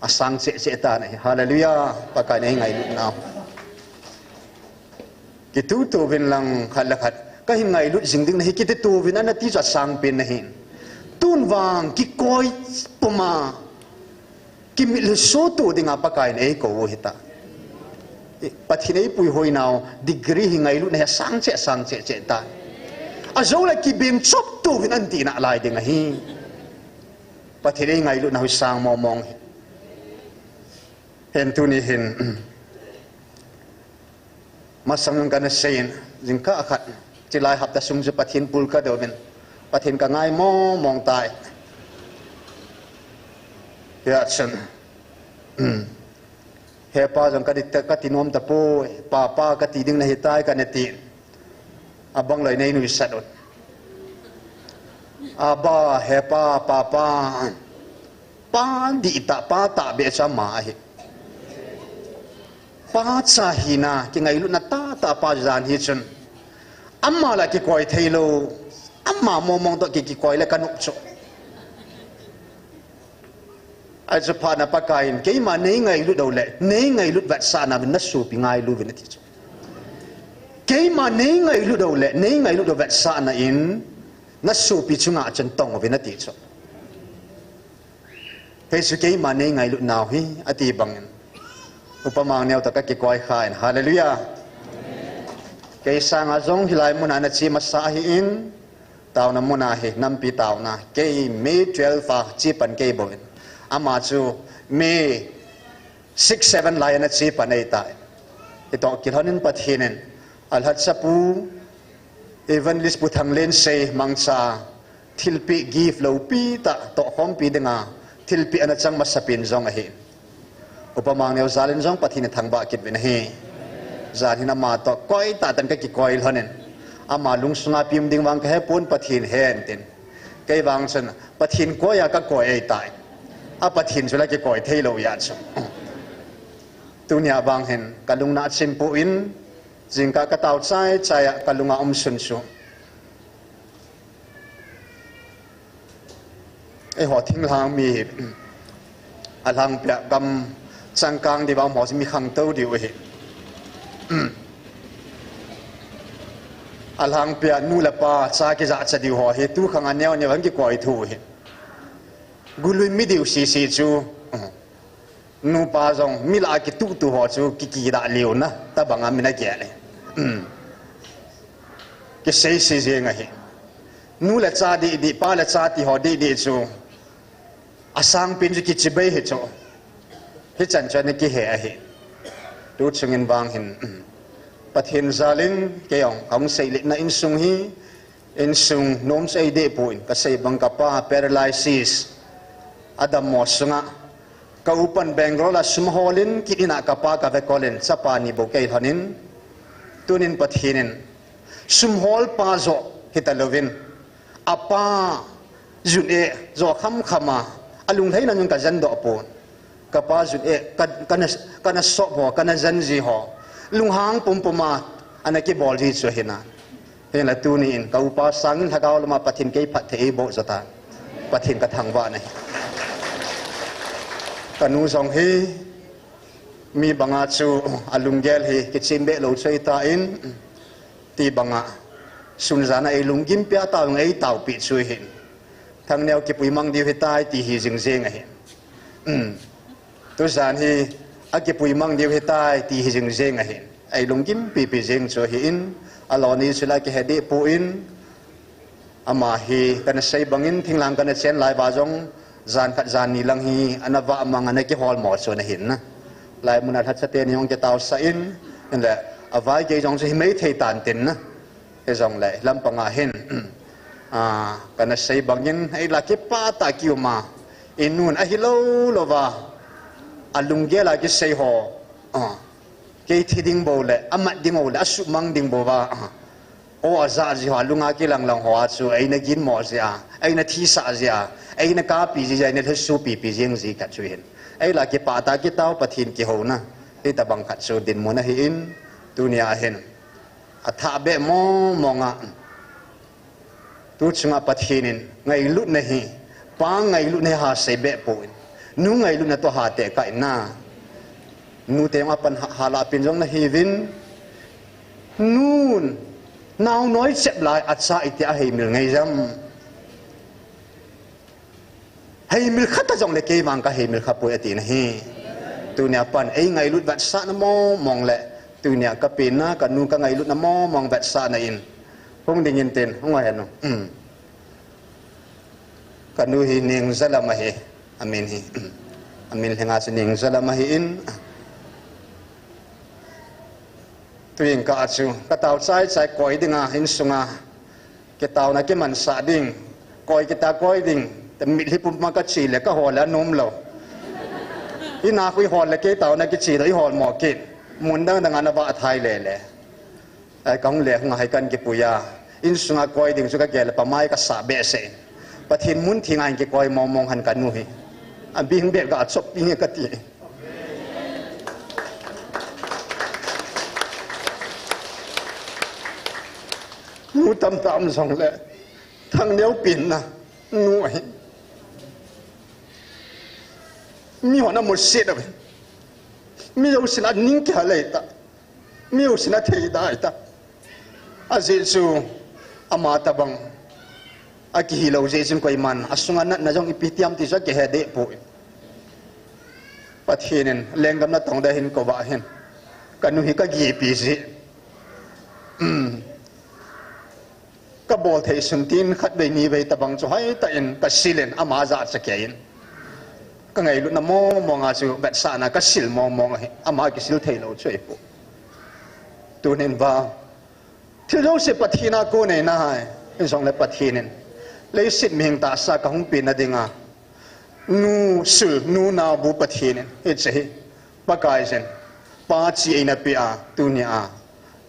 Asang cheh cheh tan ahi. Hallelujah. Pakai in eingailut nau. Kitutu uvin lang khat le khat, kahin ngailut jing ding nahi kiti tu uvin, ana ti chu asangpen ahi. Tun vang kikoi puma, kimitlhi sohtoh dinga Pakai in eikou u ahitai. Pathen eipuihoi nau degree hi ngailutna hi asang cheh, asang cheh cheh tai. Ajoule kibeng chop tu uvin ahin tina lai ding ahi. Pathen eingailutna hi sang mong mong ahi. Hin tuni hin, masang kana seiyin, jingkah khat, chulai hapta sung chu Pathen pul kadouvin, Pathen kangai mong mong tai. Hia chun, hepa jong kati, kati nom tapoi, papa kati ding nahitai kana ti. Abang loi nei nuisat un. Abba, hepa, papa. Pa dihtah, pa tahbeh chu ama ahi. Pa cha hina, kingailutna tahtah pa jan hi chun, ama lah kikoi theilou, ama mong mong toh ki, kikoi le kanop chu. Ahi chu phatna Pakai in, keima neingailut uleh, neingailut vetsahna uvin nasopi ngailu uvin ati chu. Keima neingailut uleh, neingailut u vetsahna in, nasopi chunga chun tong uvin ati chu. Hichu keima neingailut nau hi, ati bangin, Upa Mangneo toh kakikoi khan, hallelujah. Kei sanga jong hilai muna nache masa ahin, taona muna hi, nampi taona, kei May twelve a chepan kei bouvin. Ama chu May six, seven lai ana chepan ahitai. Hitoh kilhonin Pathen in, alhatsapu, Evangelist Pu Thanglensei mangcha, thilpeh gift loupi tah tohkhompi dinga, thilpeh ana chang masapen jong ahi. Upa Mangneo jal in jong Pathen ithangvah kit uvin ahi. Jan hin ama toh koitah tah in kakikoi lhonin, ama lungsunga ipi um ding vang kahepon, Pathen hen tin. Kei vang chun Pathen koiya kakoi ahitai. A Pathen chu la kikoi theilou ahi chu. Tunia vang hin kalungna chimpoh in, jingkah katao chai chai a kalunga umsun chu, eiho thinglhang mi hi, alhangpia gam changkang diuva umho chu mi khangtou diu ahi. Alhangpia nu le pa cha kijahcha diu ho hi tukhang a neo neo hung kikoi thou ahi. Golui mi diu sese chu, nupa jong mi lah a kituhtuh ho chu kikidah leuna tobanga min agel e. Kiseise jeng ahi. Nu le cha dehdeh, pa le cha ti ho dehdeh chu asangpen chu kichibai hi chu. Hichan chu ana kihe ahi. Tuchungin vang hin, Pathen jal in kei jong kahung seiletna insung hi, Insung nom chu eideh pon, kasei bang kapa paralysis, adammo sunga, ka upan Bangalore a sum holin, kit in a kapa kave kolin, chapa ni bou kei lhonin, tunin Pathen in, sum holpa joh hitalouvin, apa jun e joh khamkham a, alunglhai nan jong kajen doh pon. Kapa jun e, ka, kana, kana sop ho, kana jen ji ho, lunghang pumpum a, ana kibol ji chu ahi na. Hinla tuni in, ka upa sangin lhagao lama Pathen kei phatthei eiboh jo tan. Pathen kathangvah nahi. Kanu jong hi, mi banga chu alunggel hi, kichim beh lou chu ahitan, ti banga, sun jan a eilunggimpi a taovin eitaopi chu ahin. Thangneo kipui mang diu ahitai ti hi jing jeng ahin. Tujan hi, akipui mang diu ahitai ti hi jing jeng ahin. Eilunggimpipi jeng chu ahin, aloni chu la kihe deh pon, ama hi kana sei bangin, thinglhang kana chen lai uva jong, jan khat jan ni lang hi, ana vah mang ana kiholmo chu ana hin na. Laimun a lhacha teni jong kitaosah in, hinle, avaigei jong chu himai thei tan tin na. Hijongle, lampanga hin, a, kana sei bangin, eila kipah tah a kium a, inun ahilou louva, alunggel a kisei ho, a, kei thi ding bou le, amat ding bou le, asuhmang ding bouva, a, o ajah ji ho, alunga kilang lang hoa chu, eina ginmo jia, eina thisah jia, eina kapi ji jia, eina lhesupipi jeng ji khat chu hin. Eila kipah tah a kitao Pathen kihouna, hitobang khat chu dinmun ahin, tunia hin. Athah beh mong mong a. Tu chunga Pathen in ngailutna hi, pa ngailutna hi ha sei beh pon. Nu ngailutna toh ha tekah in na. Nute jong apan ha, ha lah pen jong nahiuvin. Nun, nao noi chep lai a cha iti a heimil ngai jam. Heimil kha ta jongle kei vang kaheimil kha poi ati nahi. Tunia pan eingailut vetsahna mong mong le, tunia kapenna, kanu kangailutna mong mong vetsahna in. Hung dingin tin, hung hen u. Um. Kanu hi Nengzalam ahi, amin hi. Um. Amin lhenga chu Nengzalam ahin. Tuin ka a chu, katao chai chai koi dinga, insunga. Kitaona kimansah ding, koi kita koi ding, te mitlhi pumpi ma kache le kahol le anom lou. Ina khu ihol le kei taona kiche lou, ihol mo kit. Mun dang dang a ana vah thai le le. Ai kahung le hung a hai kan kipui a. Insunga koi ding chu kagel le pamai kasah behseh in. Pathen mun theng a hin kikoi mong mong hen kanu hi. Abing beh ga chop ding e kati. Nu tamtah um jongle, Thangneo penna nu ahi. Mihon amusit uve. Mi jousen aning kihal ahitai. Mi jousen athei dai tai. Ajeh chu ama tobang akihi lou jeh chun koiman asunga natna jong ipi ti ham ti chu akihe deh poi. Pathen in lenggam natong ding ahin kou va hin. Kanu hi kagipi jeh. Um. Kabol thei sun tin khatvei nivei tobang chu hoitah in kasil in ama jachat kei in. Kangailutna mong mong a chu vetsahna kasil mong mong ahi. Ama kisil thei lou chu ahipoi. Tunin vang thil jouse Pathen a kon ahi nai. Hijongle Pathen in leiset mihing tahsa kahung penna dinga nu sul, nu naobu Pathen in hiche hi Pakaiyin pa chi eina peh a, tunia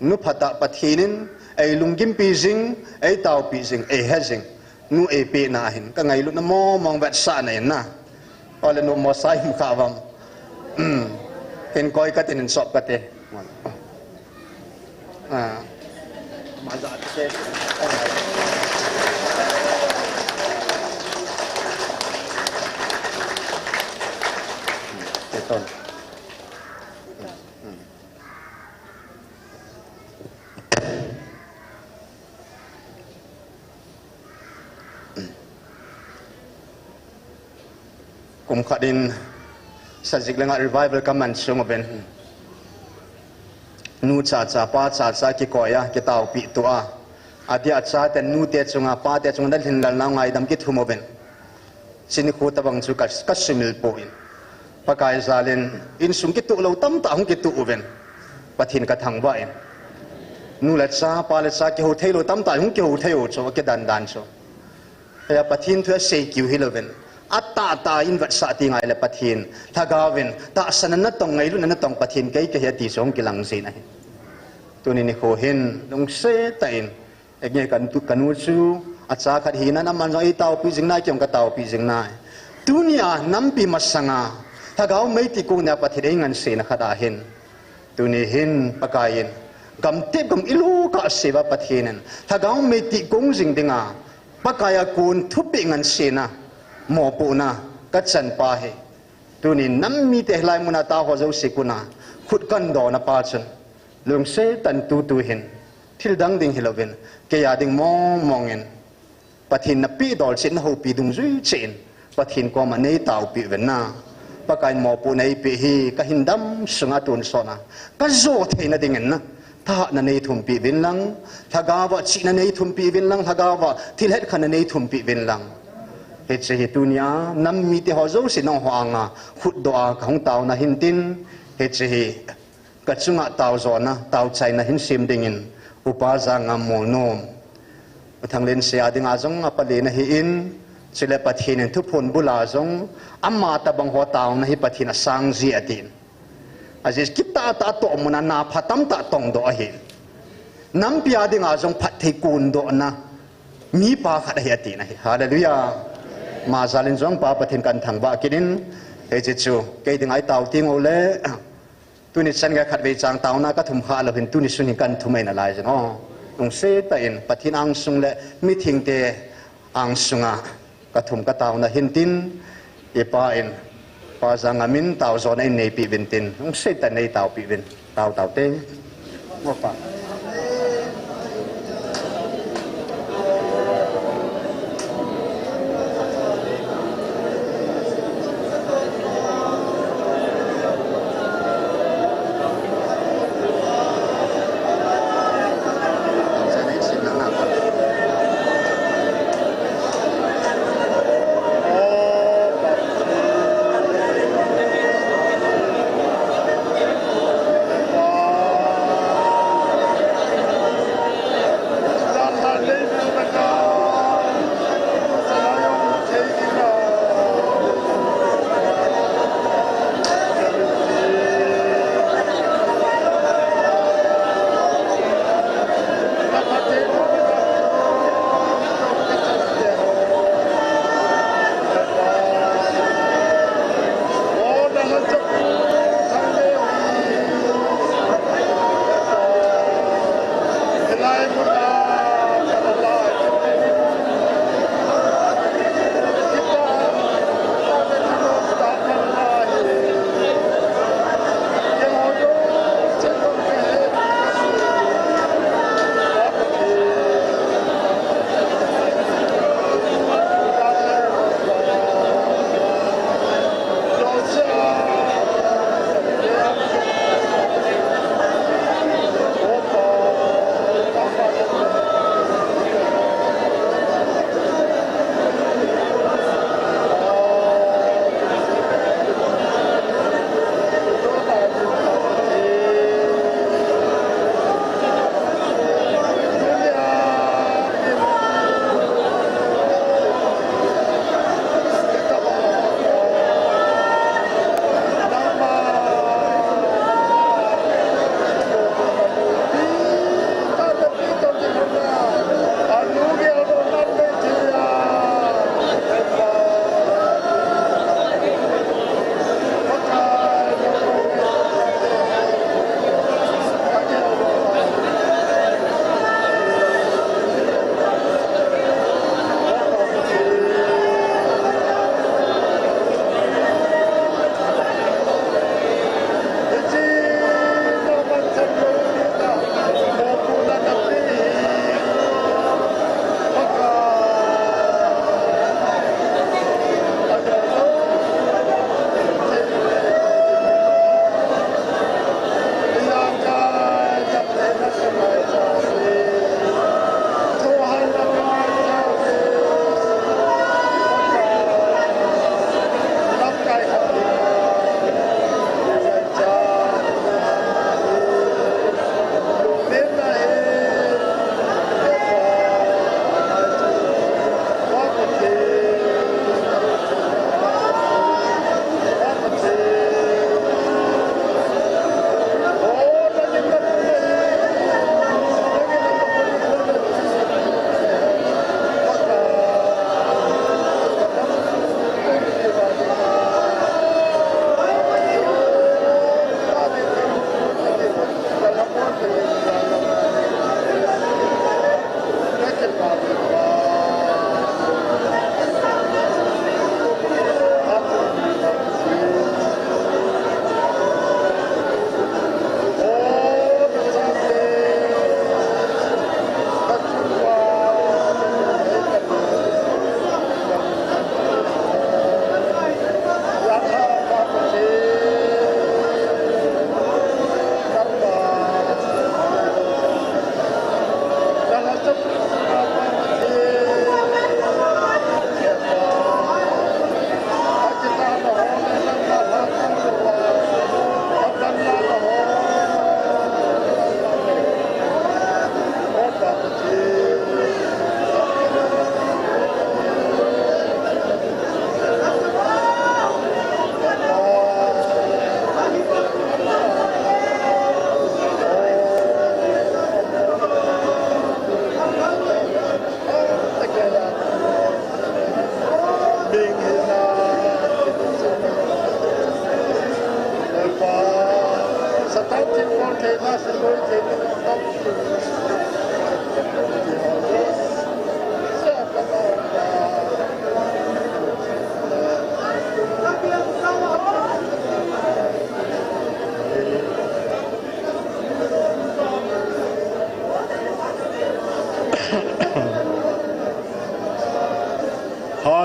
nu phatah Pathen in eilunggimpi jing, eitaopi jing, eihe jing, nu eipehna ahin kangailutna mong mong vetsahna in na. Ole nu mo sai him kha vam. Um. Hin koi kate, hin sop kate. Ah. Maza te. Te ton. Kum khat in Sajik langa revival kaman sung uvin. Nu chacha, pa chacha kikoi a, kitaopi tua. Adia chaten nute chunga, pate chunga dalhin lalnau ngaidam kithum uvin. Chini khu tobang chu ka, kasumil poi. Pakai jalin, insung kituh lou tamtah hung kituh uvin. Pathen kathangvah in. Nu le cha, pa le cha, kihou thei lou tamtah, hung kihou thei u chu, akidan dan chu. Hiya Pathen thu asei kiu hilouvin. Atah tah in vetsah ti ngai le Pathen. Lhagaovin, tahsan a natong, ngailutna natong Pathen kei kahi ati chu hung kilang jin ahi. Tuni nikho hin, lungset tah in. Enge kan tu, kanu chu, acha khat hinan aman jong eitaopi jing nai, kei jong kataopi jing nai. Tunia, nampi masanga, Lhagao mei tih kong nia Pathen eingansena khat ahin. Tuni hin Pakai in, gamtep gam ilou kah a asei uva Pathen in, Lhagao mei tih kong jing dinga, Pakai a kon thupeh ngansena, mopohna, kachan pa hi. Tuni nam mite hilai muna tao ho jouse kona, khut kahin dona pa chun, lungset tah in tutu hin, thil dang ding hilouvin, kei a ding mong mong in, Pathen napeh dol cheh in nahoupi dungjui cheh in, Pathen koma neitaopi uvin na. Pakai in mopohna eipeh hi, kahin dam sunga tonsot na. Kajo theina dingin na. Thahatna neithumpeh uvin lang. Lhagao a chihna neithumpeh uvin lang. Lhagao a thil hetkhenna neithumpeh uvin lang. Hiche hi tunia, nam mite ho jouse nangho anga, khutdoh a kahung taona hin tin. Hiche hi, Kachunga taojona, taochaina hin sem dingin, Upa Jangam Molnom. U Thanglense a dinga jong apalena ahin, chule Pathen in thuphon bula jong, ama tabang ho taona hi Pathen asang ji atin. Ajeh chu kitah tah a tohmun a na pha tamtah tongdoh ahin. Nampi a dinga jong phatthei kondohna, mipa khat ahi atin ahi. Hallelujah. Ama jal in jong Pa Pathen kahin thangvah kit in, hiche chu, kei dinga itao teng uleh, Tuni chan gei khatvei chang taona kathum kha lou hin tuni sun hin kahin thum ahi nalai jin. O, lungset tah in Pathen angsung le mithengte angsunga kathum kataona hin tin, i Pa in, Pa Jangam in taojona eineipeh uvin tin, lungset tah in neitaopeh uvin, tao tao te. Mo Pa.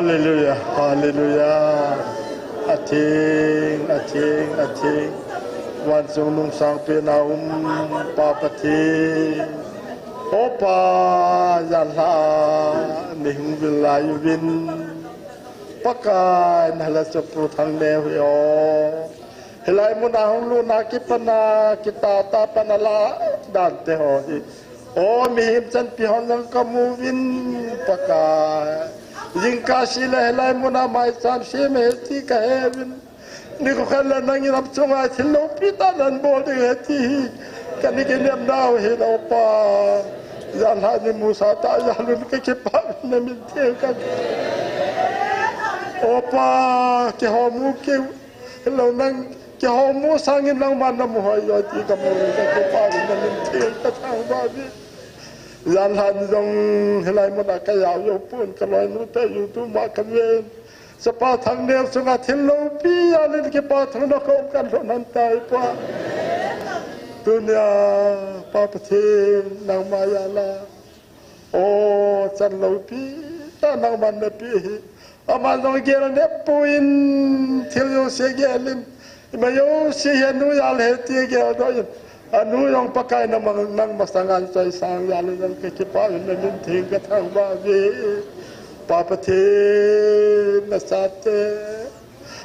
Hallelujah, hallelujah. Atheng, atheng, atheng. Van chungnung sangpen a um Pa Pathen. O Pa, janhi nei hung vil lai uvin. Pakai, nala chapu Thangneo hi o. Hilai muna hung lutna kipana, kitah tah pana la dante ho hi. O mihem chanpi hon jong kamu uvin Pakai. Jingkah seh le hilai muna maicham sem ahi ti kahe uvin. Nikho khat le nangin lam chunga thil loupi tah nabol ding ahi ti hi. Kana kinem nau hi lo Pa. Janhi nei musa tah jal un kakipah uvin namin theng ka. O Pa, keiho mu kei Hilou nang, keiho mu sangin nangman namu hoi jo ti kamu le kakipah uvin namin theng kathangvah uve. Janhi jong hilai muna kajao jou pon kaloinu te YouTube ma kaven. Chapa Thangneo chunga thil loupi jal in kipathu na kaum kalhon tai Pa. Tunia Pa Pathen nangma jal a. O, chan loupi tah nangman napeh hi. Aman jong gel nep poi, thil jouse gel in. Ima jouse hi anu jal ahi ti geldoh in. Anu jong Pakai nangma, nang masanga choisang jal in jong kakipah uvin namin theng kathangvah uve. Pa Pathen nachate.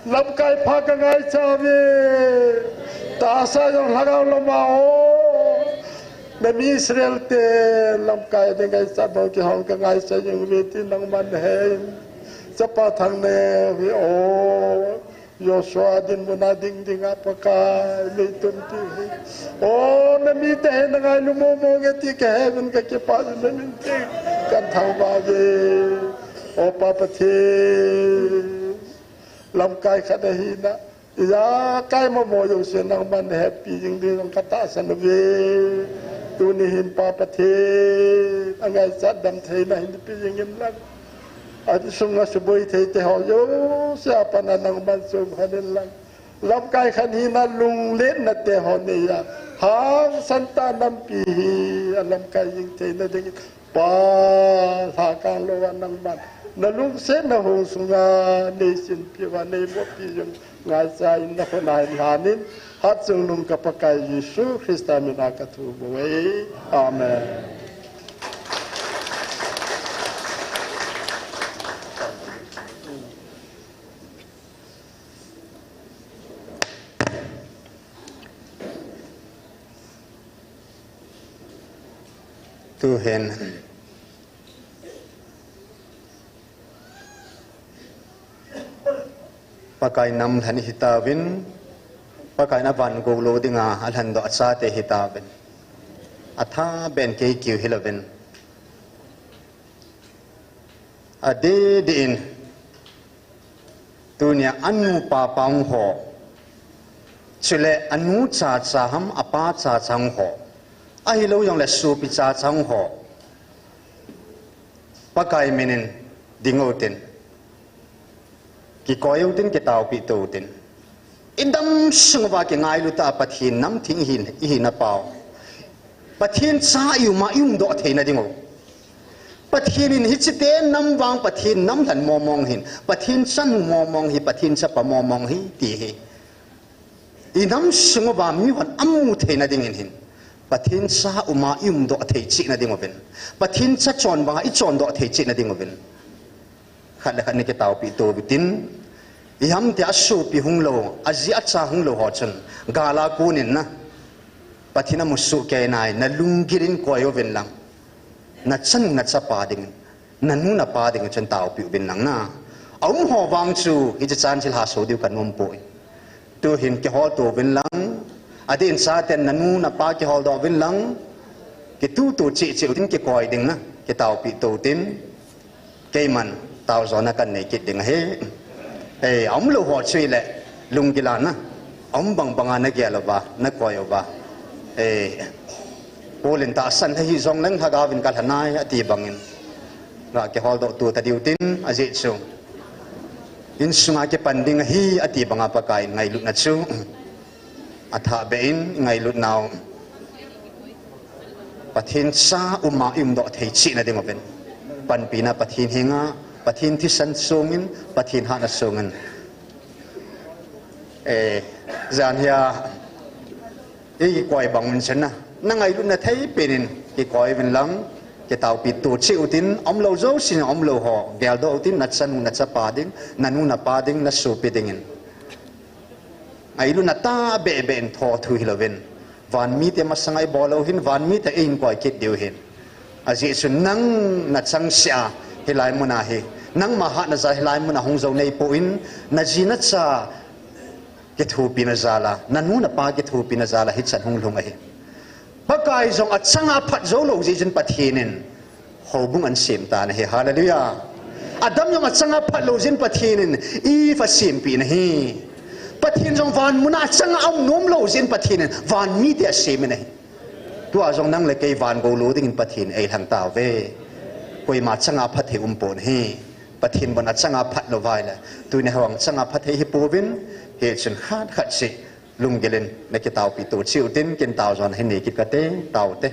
Lamkai pha kangaicha uve. Tahsa jong lhagao lama o. Nami Israel te lamkai ding ngaichat bou kihong kangaicha jing uve ti nangman nahe. Chapa Thangneo hi o. Joshua dinmuna ding dinga Pakai neitum ti hi. O namite hi nangailu momo nge ti kahe uvin kakipah uvin namin theng kathangvah uve. O Pa Pathen. Lamkai khat ahina, ijakai momo jouse nangman nahepi jing ding jong katahsan uve. Tuni hin Pa Pathen, angaichat damtheina hinpe jing in lang. Asunga suboi thei teho jouse a pat a nangman chom khen in lang. Lamkai khat hina lungletna teho neiya, hangsan tah nampi hi alamkai jing theina dingin Pa, lhakang louva nangman nalungsetna hung sunga neisinpi uva neibohpi jing ngaicha in nakhut a hin lhanin, hatchungnung ka Pakai Jesu Christa mina kathum uve. Amen. Tuhin Pakai nam lhen hitauvin, Pakai in avan gou lou dinga alhendoh achate hitauvin. Atha ben kei keu hilouvin. Adeh deh in, tunia anu apa hung ho, chule anu chacha ham, apa chacha hung ho, ahilou jongle sopi chacha hung ho, Pakai minin ding utin, kikoi utin, kitaopi to utin. Idam sung uva kingailu tah a Pathen nam theng ihi, ihi na pau. Pathen cha i um a i umdoh theina ding u. Pathen in hiche te nam vang Pathen nam lhen momong ahin, Pathen chanu momong ahi, Pathen chapa momong ahi ti hi. I nam sung uva mihon amu theina dingin hin, Pathen cha um a i umdoh thei cheh na ding uvin, Pathen cha chon vang a i chondoh thei cheh na ding uvin. Khat le khat nei kitaopi to utin, iham tia asopi hung lou, aji acha hung lou ho chun, gal a kon in na, Pathen amu soh kei nai, na lunggil in koi uvin lang, na chanu na chapa ding, na nu na pa ding chun taopi uvin lang na. Aum ho vang chu, hiche chan thil haso diu kanom poi. Tuhin kihol to uvin lang, adeh in chaten na nu na pa kihol doh uvin lang, kitutu cheh cheh utin kikoi ding na, kitaopi to utin. Keiman, tao jona kanei kit ding ahi. Eh, aum lou ho chu ahile, lunggil a na, aum bang banga na gel uva, na koi uva. Eh, Paul in tahsan ahi jongleng lhagao vin kalha nai ati bangin, ga kihol doh to ta diu tin, ajeh chu insunga kipan ding ahi ati banga Pakai in ngailutna chu athah beh in, i ngailut nau Pathen cha um a i umdoh thei cheh na ding uvin, panpina Pathen henga Pathen thisan songin, Pathen hatna songin. Eh, jan hia, i kikoi bang un chun na, na ngailutna thei penin kikoi uvin lang, kitaopi to cheh utin, umlou jousen umlou ho geldoh utin, na chanu na chapa ding, na nu na pa ding, na sopi dingin. Ngailutna tahbeh beh in thothu hilouvin, van mite masanga ibol u hin, van mite eihin koi kit diu hin. Ajeh chu nang na changseh a, hilai muna hi, nangma hatna jal hilai muna hung jou nahi poi, na ji na cha kithopina jal a, na nu na pa kithopina jal a hichan hung lhung ahi. Pakai jong achanga phat jou lou jeh chun Pathen in houbung asem tan ahi. Hallelujah. Adam jong achanga phat lou jeh in Pathen in Eve asempeh in ahi. Pathen jong van muna achanga aum nom lou jeh in Pathen in van mite asem in ahi. Tua jong nang le kei van gou lo dingin Pathen in eilhang tauve. Koima changa phat thei um pon ahi. Pathen bon achanga phat lou vai le, tuni houang changa phat thei hi pouvin, hichun khat khat seh lunggil in na kitaopi to cheh utin, kin tao jon hin nei kit kate, taote.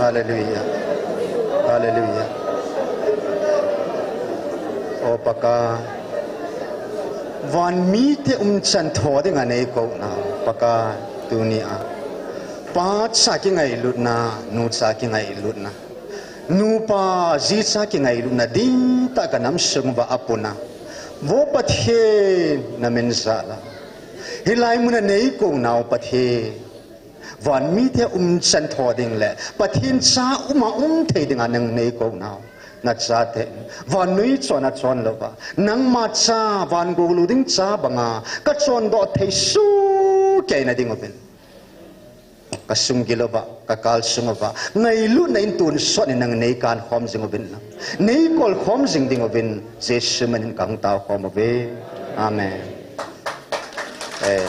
Hallelujah. Hallelujah. O Pakai, van mite umchan tho dinga nei kouna, Pakai, tunia pa cha kingailutna, nu cha kingailutna, nupa ji cha kingailutna dingtah ka namsung uva apuna, vo Pathen, na min jal a hilai muna nei kounau Pathen, van mite umchan tho ding le Pathen cha uma um thei dinga nang nei kounau, na chate vannoi chon a chon louva, nangma cha van gou lou ding cha banga ka chondoh thei sukei na ding uvin, ka sung gil uva, ka kal sung uva ngailutna in tonsot in nang nei kan khom jing uvin lang, nei kol khom jing ding uvin, Jesu min in ka hung tao khom uve. Amen. Eh.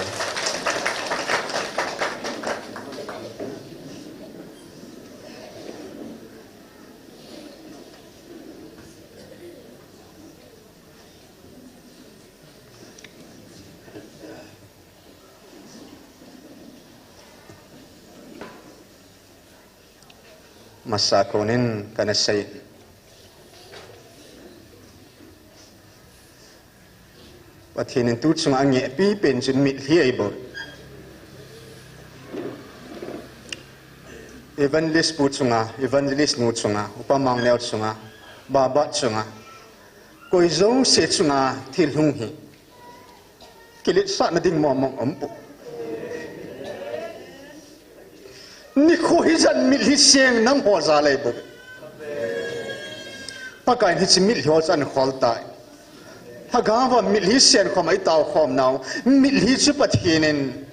Masa konin kana sei. Pathen in tu chunga angeh pipen chun mitlhi ahi bou. Evangelist pu chunga, evangelist nu chunga, upa mangneo chunga, baba chunga, koi jouse chunga thil hung hi kiletsahna ding mong mong um pu. Nikho hijat mitlhi seng nangho jal ahi bou. Pakaiyin hiche mitlhi ho chu ahin khol tai. Lhagao va mitlhi seng khom a itao khom nau, mitlhi chu Pathen in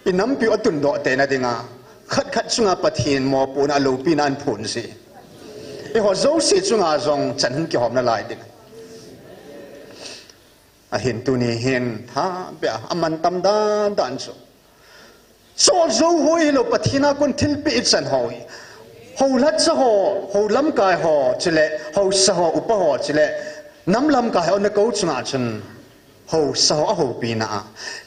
inampiu atundoh tei na dinga, khat khat chunga Pathen mopohna aloupina ahin phon jeh. Eiho jouse chunga jong chan hung kihom nalai ding. Ahin tuni hin tha beh a aman tam dan dan chu, chol jou ho hilou Pathen a kon thilpeh ichan ho hi, hou lhacha ho, hou lamkai ho chule, haosa ho, upa ho chule, nam lamkai ho nakou chunga chun, haosa ho ahoupina a,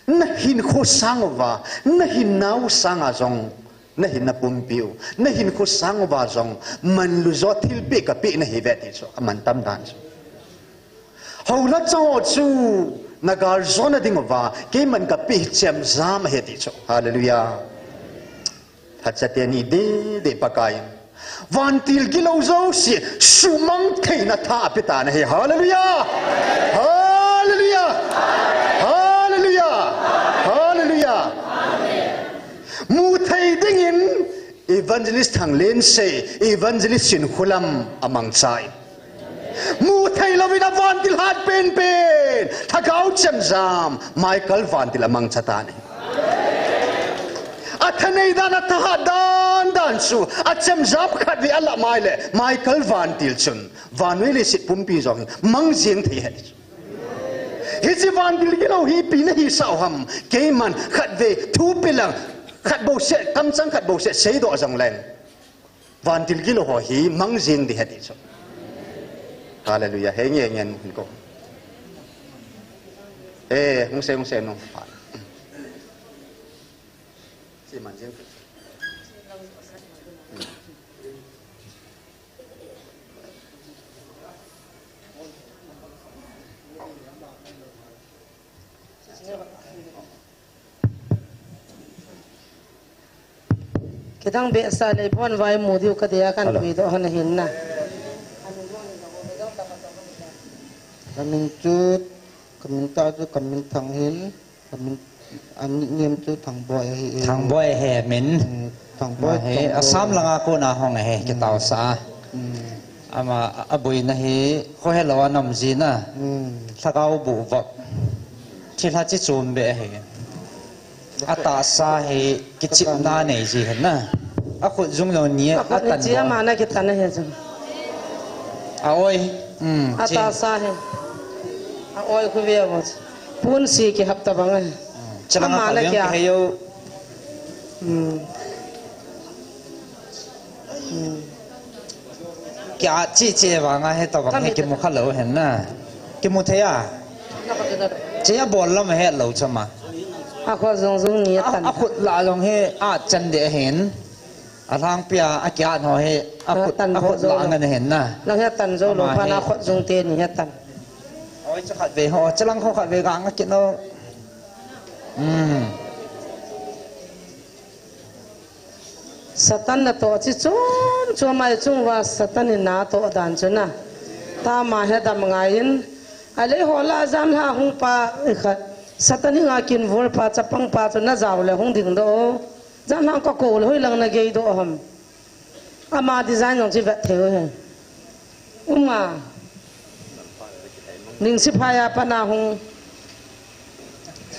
nahinkho sang uva, nahinnau sanga jong, nahinna pumpiu, nahinkho sang uva jong manlu jo thilpeh kapeh nahiuve ti chu aman tam dan chu. Hou lhacha ho chu nagal jona ding uva keiman kapeh hi chemjam ahi ti chu. Hallelujah. Lhacha teni dede Pakaiyin vantil gilou jouse sumang theina tha ape tan ahi. Hallelujah. Hallelujah. Hallelujah. Hallelujah. Mu thei dingin Evangelist Thanglensei, Evangelist Sinkholam amangchan. Mu thei louvin avantil hat penpen, lhagao chemjam, Michael vantil amangcha tan ahi. Athanei dan, athahat dan dan chu, achemjam khatvei alah mai le, Michael vantil chun vannoi leiset pumpi jong mang jeng thei ahi. Hiche vantil gilou hi ipi nahisah u ham, keiman khatvei thupi lang, khat bouseh, kamchang khat bouseh seidoh jongleng, vantil gilou ho hi mang jeng ding ahi ti chu. Hallelujah. Henge ngen hin ko. Eh, hung sei, hung sei nung. Chi man jeng. Kidang behseh le bon vai mu diu kadei a kan puidoh hon ahin na. Kamin chu, kamin tah chu, kamin Thang ahin. Kamin, ani nem chu Thangboi ahi e. Thangboi ahi min. Eh, Thangboi, ama hi Thangboi. Assam langa kona hung ahi, mm, kitaosah a. Mm. Ama, a, aboina hi, kho helou a nam jin a. Mm. Lhagao boh vop. Thilha chi chom beh ahi. Atahsa hi kichepna nei ji ahin na. Akhut jung jong ni a, akhut ni atan chi bou. Ama na kithan ahi jong. A oi. Mm, chi. Atahsa hi. A oi khu ve vo. Punsi kihap tabang ahi. Mm. Chulanga ama na kaveng kia. Kihei u. Hmm. Kia chi chi vanga hi tabang hi kimu kha lou ahin na. Kimu thei a. Chi abol lam helou chama. Akhut jong jong ni a, atan. Akhut lah jong hi achan deh ahin. Alhangpia akiat ho hi, akhut, tan akhut bol jo la lo. Ngan hen na. Nang hi atan jo lo, ama pha na hi. Khut jung teni hi atan. Oi, chu khat ve ho, chu lang ho khat ve ga nga kit no. Hmm. Satan natoh chi chom chom mai chung uva Satan in natoh dan chu na. Tama hi dam ngai in. Alei ho la janhi hung pa, eh, khat. Satan hi nga kin vol pa, chapang pa chu na jao le hung ding doh. Janhi ka kou le hoilang na gei doh ham. Ama design jong chi vet thei u hen. Uma. Ningsiphai a pat na hung.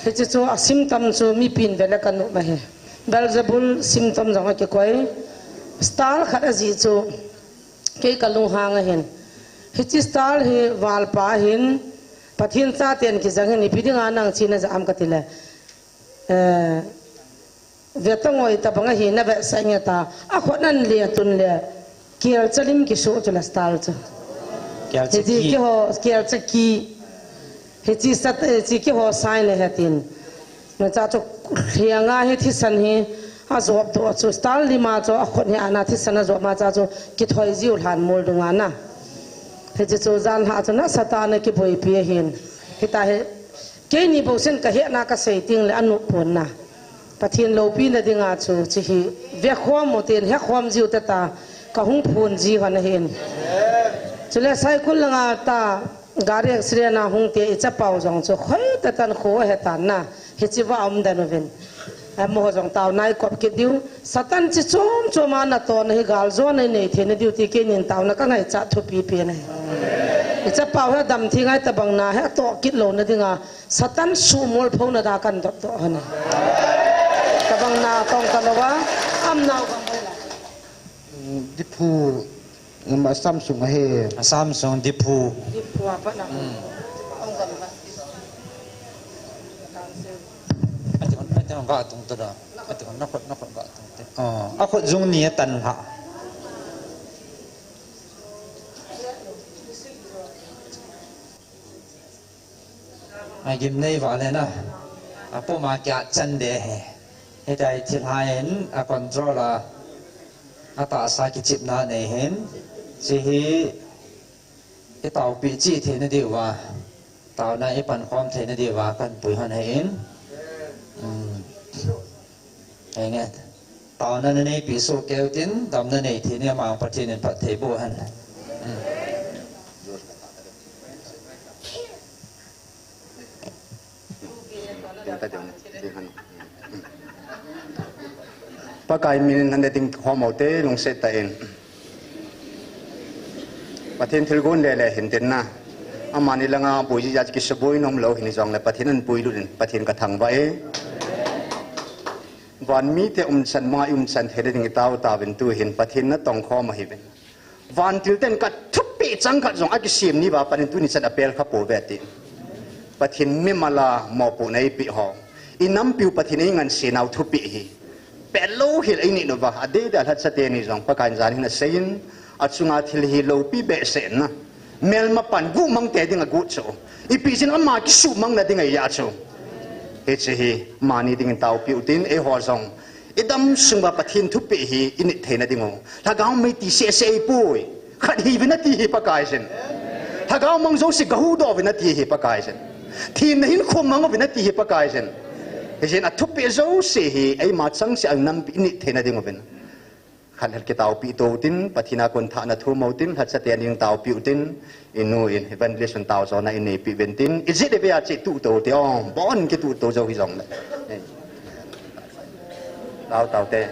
Hichi chu a symptom chu mipin vele ka nom ahi. Beelzebul symptom jong akikoi. Star khat ajih chu. Kei ka lunghang ahin. Hichi star hi valpa ahin. Pathen chaten kijang ahin. Ipi dinga nang chi na ja am ka ti le. Eh, Ve tangoi tabang ahi na vetsah nge ta. A khut nan le tun le. Kelcha lim kisu chu la star chu. Kelcha ki. Hichi kiho, kelcha ki. Hichi sat, hichi kiho sign le hetin. Na cha chu hianga hi thisan hi. A jop doh chu star lima chu a khut hi ana thisan a jop ma cha chu kithoi jiu lhan mol dunga na. Hichi chu janhi chu na Satan a kiboipi ahin. Hita hi. Keini bou sen ka hetna ka sei ting le a nop pon na. Pathen loupina dinga chu, chi hi, vekhom u tin, hekhom jiu te ta, ka hung phun ji hon ahin. Chule Saikul langa ta, gari accident a hung te i chapau jong chu, khoi ta tan kho he tan na, hichi va um dan uvin. Amo jong tau nai kop kit diu, Satan chi chom chom a natoh na hi gal jo na nei thei na diu ti keinin tauna ka ngaichat thupi pi na hi. I chapau he dam thi ngai tabang na he toh kit lo na dinga Satan sumol pho na da kan dot doh hon. Tabang na tong ka lo va am nau gam bai la. Diphu, um, Assam sung ahi. Assam sung Diphu. Diphu apa na. Hmm. Ong gam ba. Ati kon, ati kon ga tung ta da. Ati kon na khut, na khut ga tung ta. Oh, a khut jung ni a tan ha. A gim nei va le na. A puma kia chan de he. Hitai thil hai in a control a. A tahsa kichipna nei hin. Chi hi i taupi chi thei na diu va. Tauna i pankhom thei na diu va kan pui hon he in. Hmm. Enge. Tauna na neipi soh keu tin, damna nei thei ni a mang Pathen in phatthei boh hen. Hmm. Pakai min in hande ding khom u te lungset tah in. Pathen thilgon le le hin tin na. Amani langa boi ji ja kisaboi nom lo hin jong le Pathen an pui lut in Pathen ka thangvah e. Van mite umchan, manga i umchan thei le ding i tao tauvin tu hin Pathen na tong khom ahi uvin. Vantil ten ka thupi chang khat jong a kisem ni va panin tuni chan a pel kha po ve ti. Pathen mimal a mopohna i pe ho. I nampiu Pathen i ngansenau thupi hi. Pel lo hel ei ni no va, a dei da lhat sa te ni jong Pakai in jan hin a seiyin, a chunga thil hi lopi behseh na. Melma pan gu mang te ding a gu chu. I pi jin ama kisu mang na ding a ya chu. Hichi hi, mani ding in taupi u tin, ei ho jong. I dam sung va Pathen thupi hi i nit theina ding u. Lhagao mei ti seh seh i pui. Khat hi vin a ti hi Pakai jin. Lhagao mang jo si gahu do vin a ti hi Pakai jin. Thin na hin khum mang vin a ti hi Pakai jin. Hi jin a thupi jo si hi eima chang si a nampi i nit theina ding u vin. Khan hel kitaupi to tin, Pathen a kon thah na thu mo tin, lhat sa te ning taupi u tin, Inu in evangelist un tao jona in neipi uvin tin, ijit ivea chi tu to te ong, bon ki tu to jo hi jong le. Tao tao te.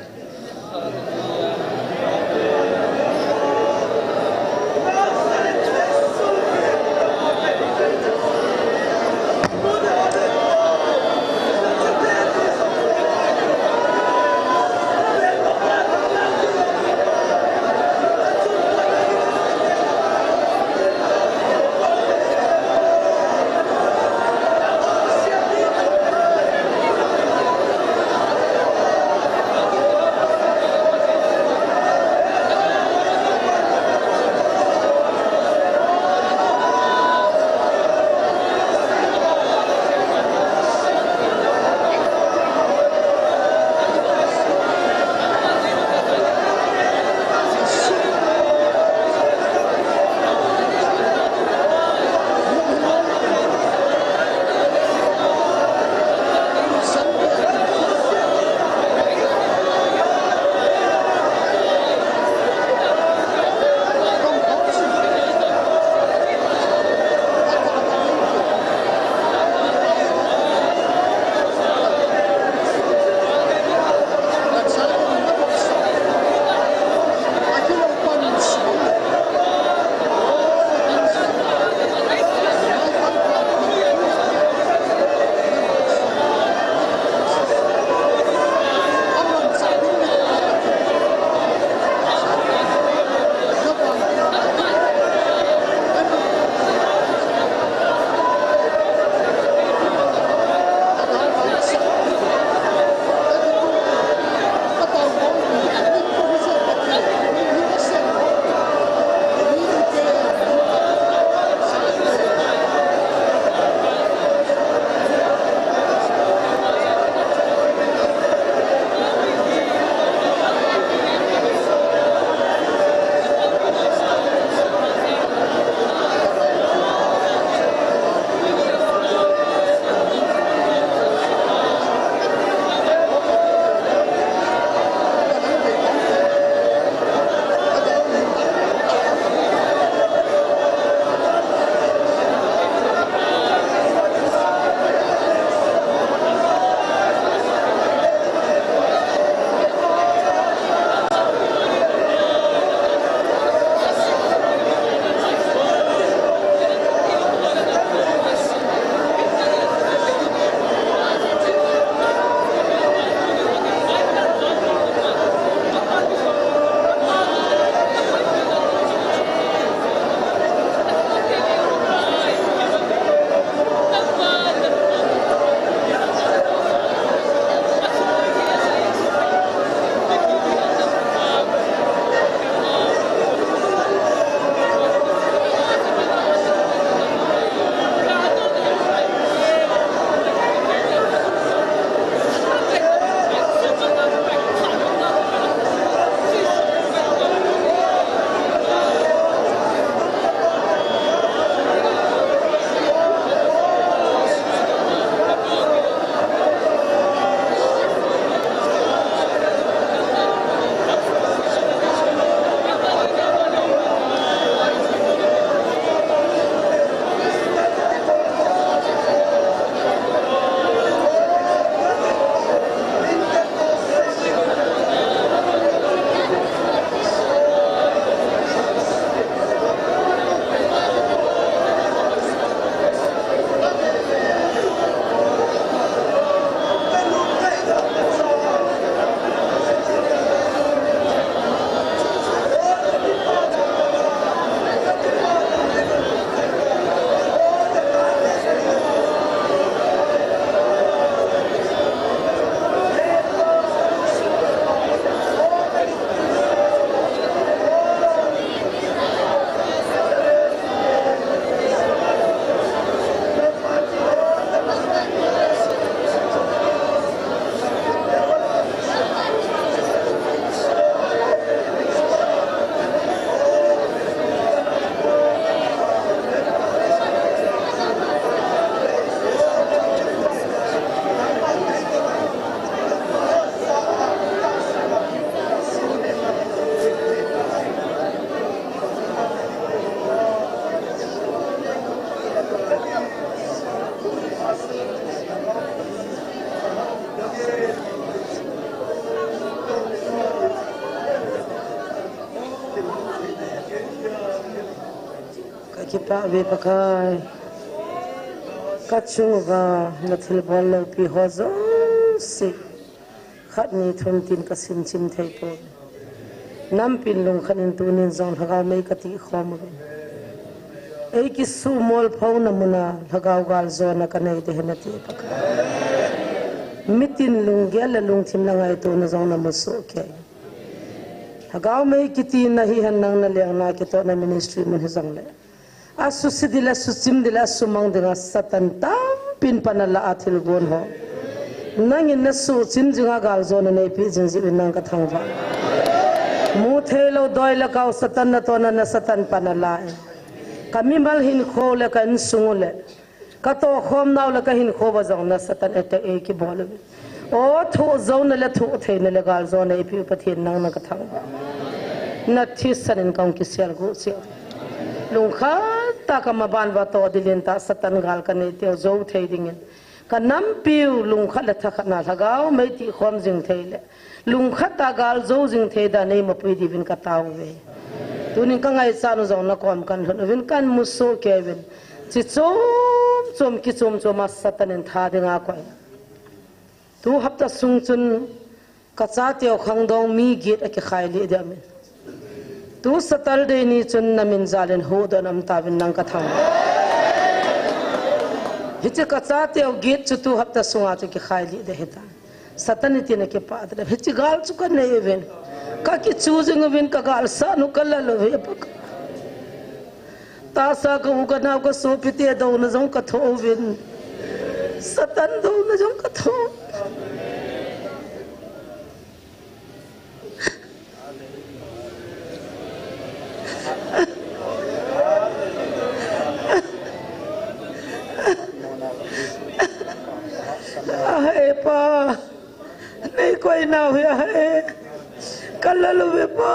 Ka ve Pakai, ka chung uva na thilbol loupi ho jouse, khat ni thum tin ka sim chim thei poi. Nampin lungkhat in tunin jong lhagao mei ka tih khom uvin. Ei kisumol pho na muna lhagao galjona ka nei ding ahi nati Pakai. Mitin lunggel le lungthim le ngaitona jong na mu soh kei. Lhagao mei kiti na hihen nang na lengna kitohna ministry mun hijongle. Asusi ding le, asuchim ding le, asumang dinga Satan tampin pan ala a thilgon ho. Nangin na suchim jinga galjona neipe jing jeh uvin nang ka thangvah. Mu theilou doi le kau Satan natohna na Satan pan ala e. Ka mimal hinkho le ka insung u le. Ka tohkhom nau le ka hinkho uva jong na Satan attack ei kibol uve. O thoh jouna le thoh theina le galjona eipe u Pathen nang na ka thangvah. Na thisan in ka hung kisel got cheh. Lungkhat tah a ka maban uva toh ding lentah Satan gal ka nei teu jou thei dingin. Ka nampiu lungkhat le thakhat na lhagao mei tih khom jing thei le. Lungkhat tah a galjou jing thei dan nei mapui diuvin ka tao uve. Tunin ka ngaichat u jong na kom kan lhun uvin kan mu soh kei uvin. Chi chom chom kichom chom a Satan in tha dinga koi. Tu hapta sung chun ka chateu khangdong mi get a kikhai lih ding amin. Tu Saturday ni chun na min jal in huhdoh na um tauvin nang ka thangvah. Hiche ka chateu get chu tu hapta sunga chu kikhai lih ding ahitai. Satan in tin a kipah ta. Hiche gal chu ka nei uvin. Ka kichu jing uvin ka galsat u ka lal uve Pakai. Tahsa ka u ka nao ka sopite douna jong ka thoh uvin. Satan douna jong ka thoh. Ahe Pa. Nei koi nau hi ahe. Ka lal uve Pa.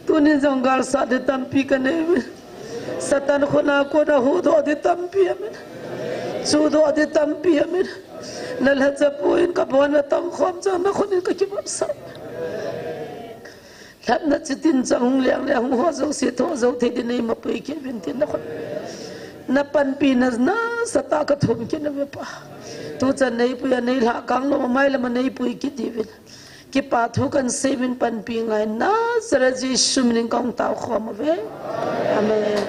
Tunin jong galsat ding tampi ka nei uve. Satan khut a kona huhdoh ding tampi amin. Chuhdoh ding tampi amin. Na lhacha pu in ka bon na tong khom chang na khut in ka kibol sah. Lhatna chitin chang hung leng le hung ho jouse thoh jou thei ding nei mapui kei uvin tin na khut. Na panpina nasatah a ka thum kit uve Pa. Tuchan nei pui a nei lhakang lou a mai lam a nei pui kit diuvin. Kipa thu kan sei uvin panpi ngai Nazareth Jesu min in ka hung tao khom uve. Amen.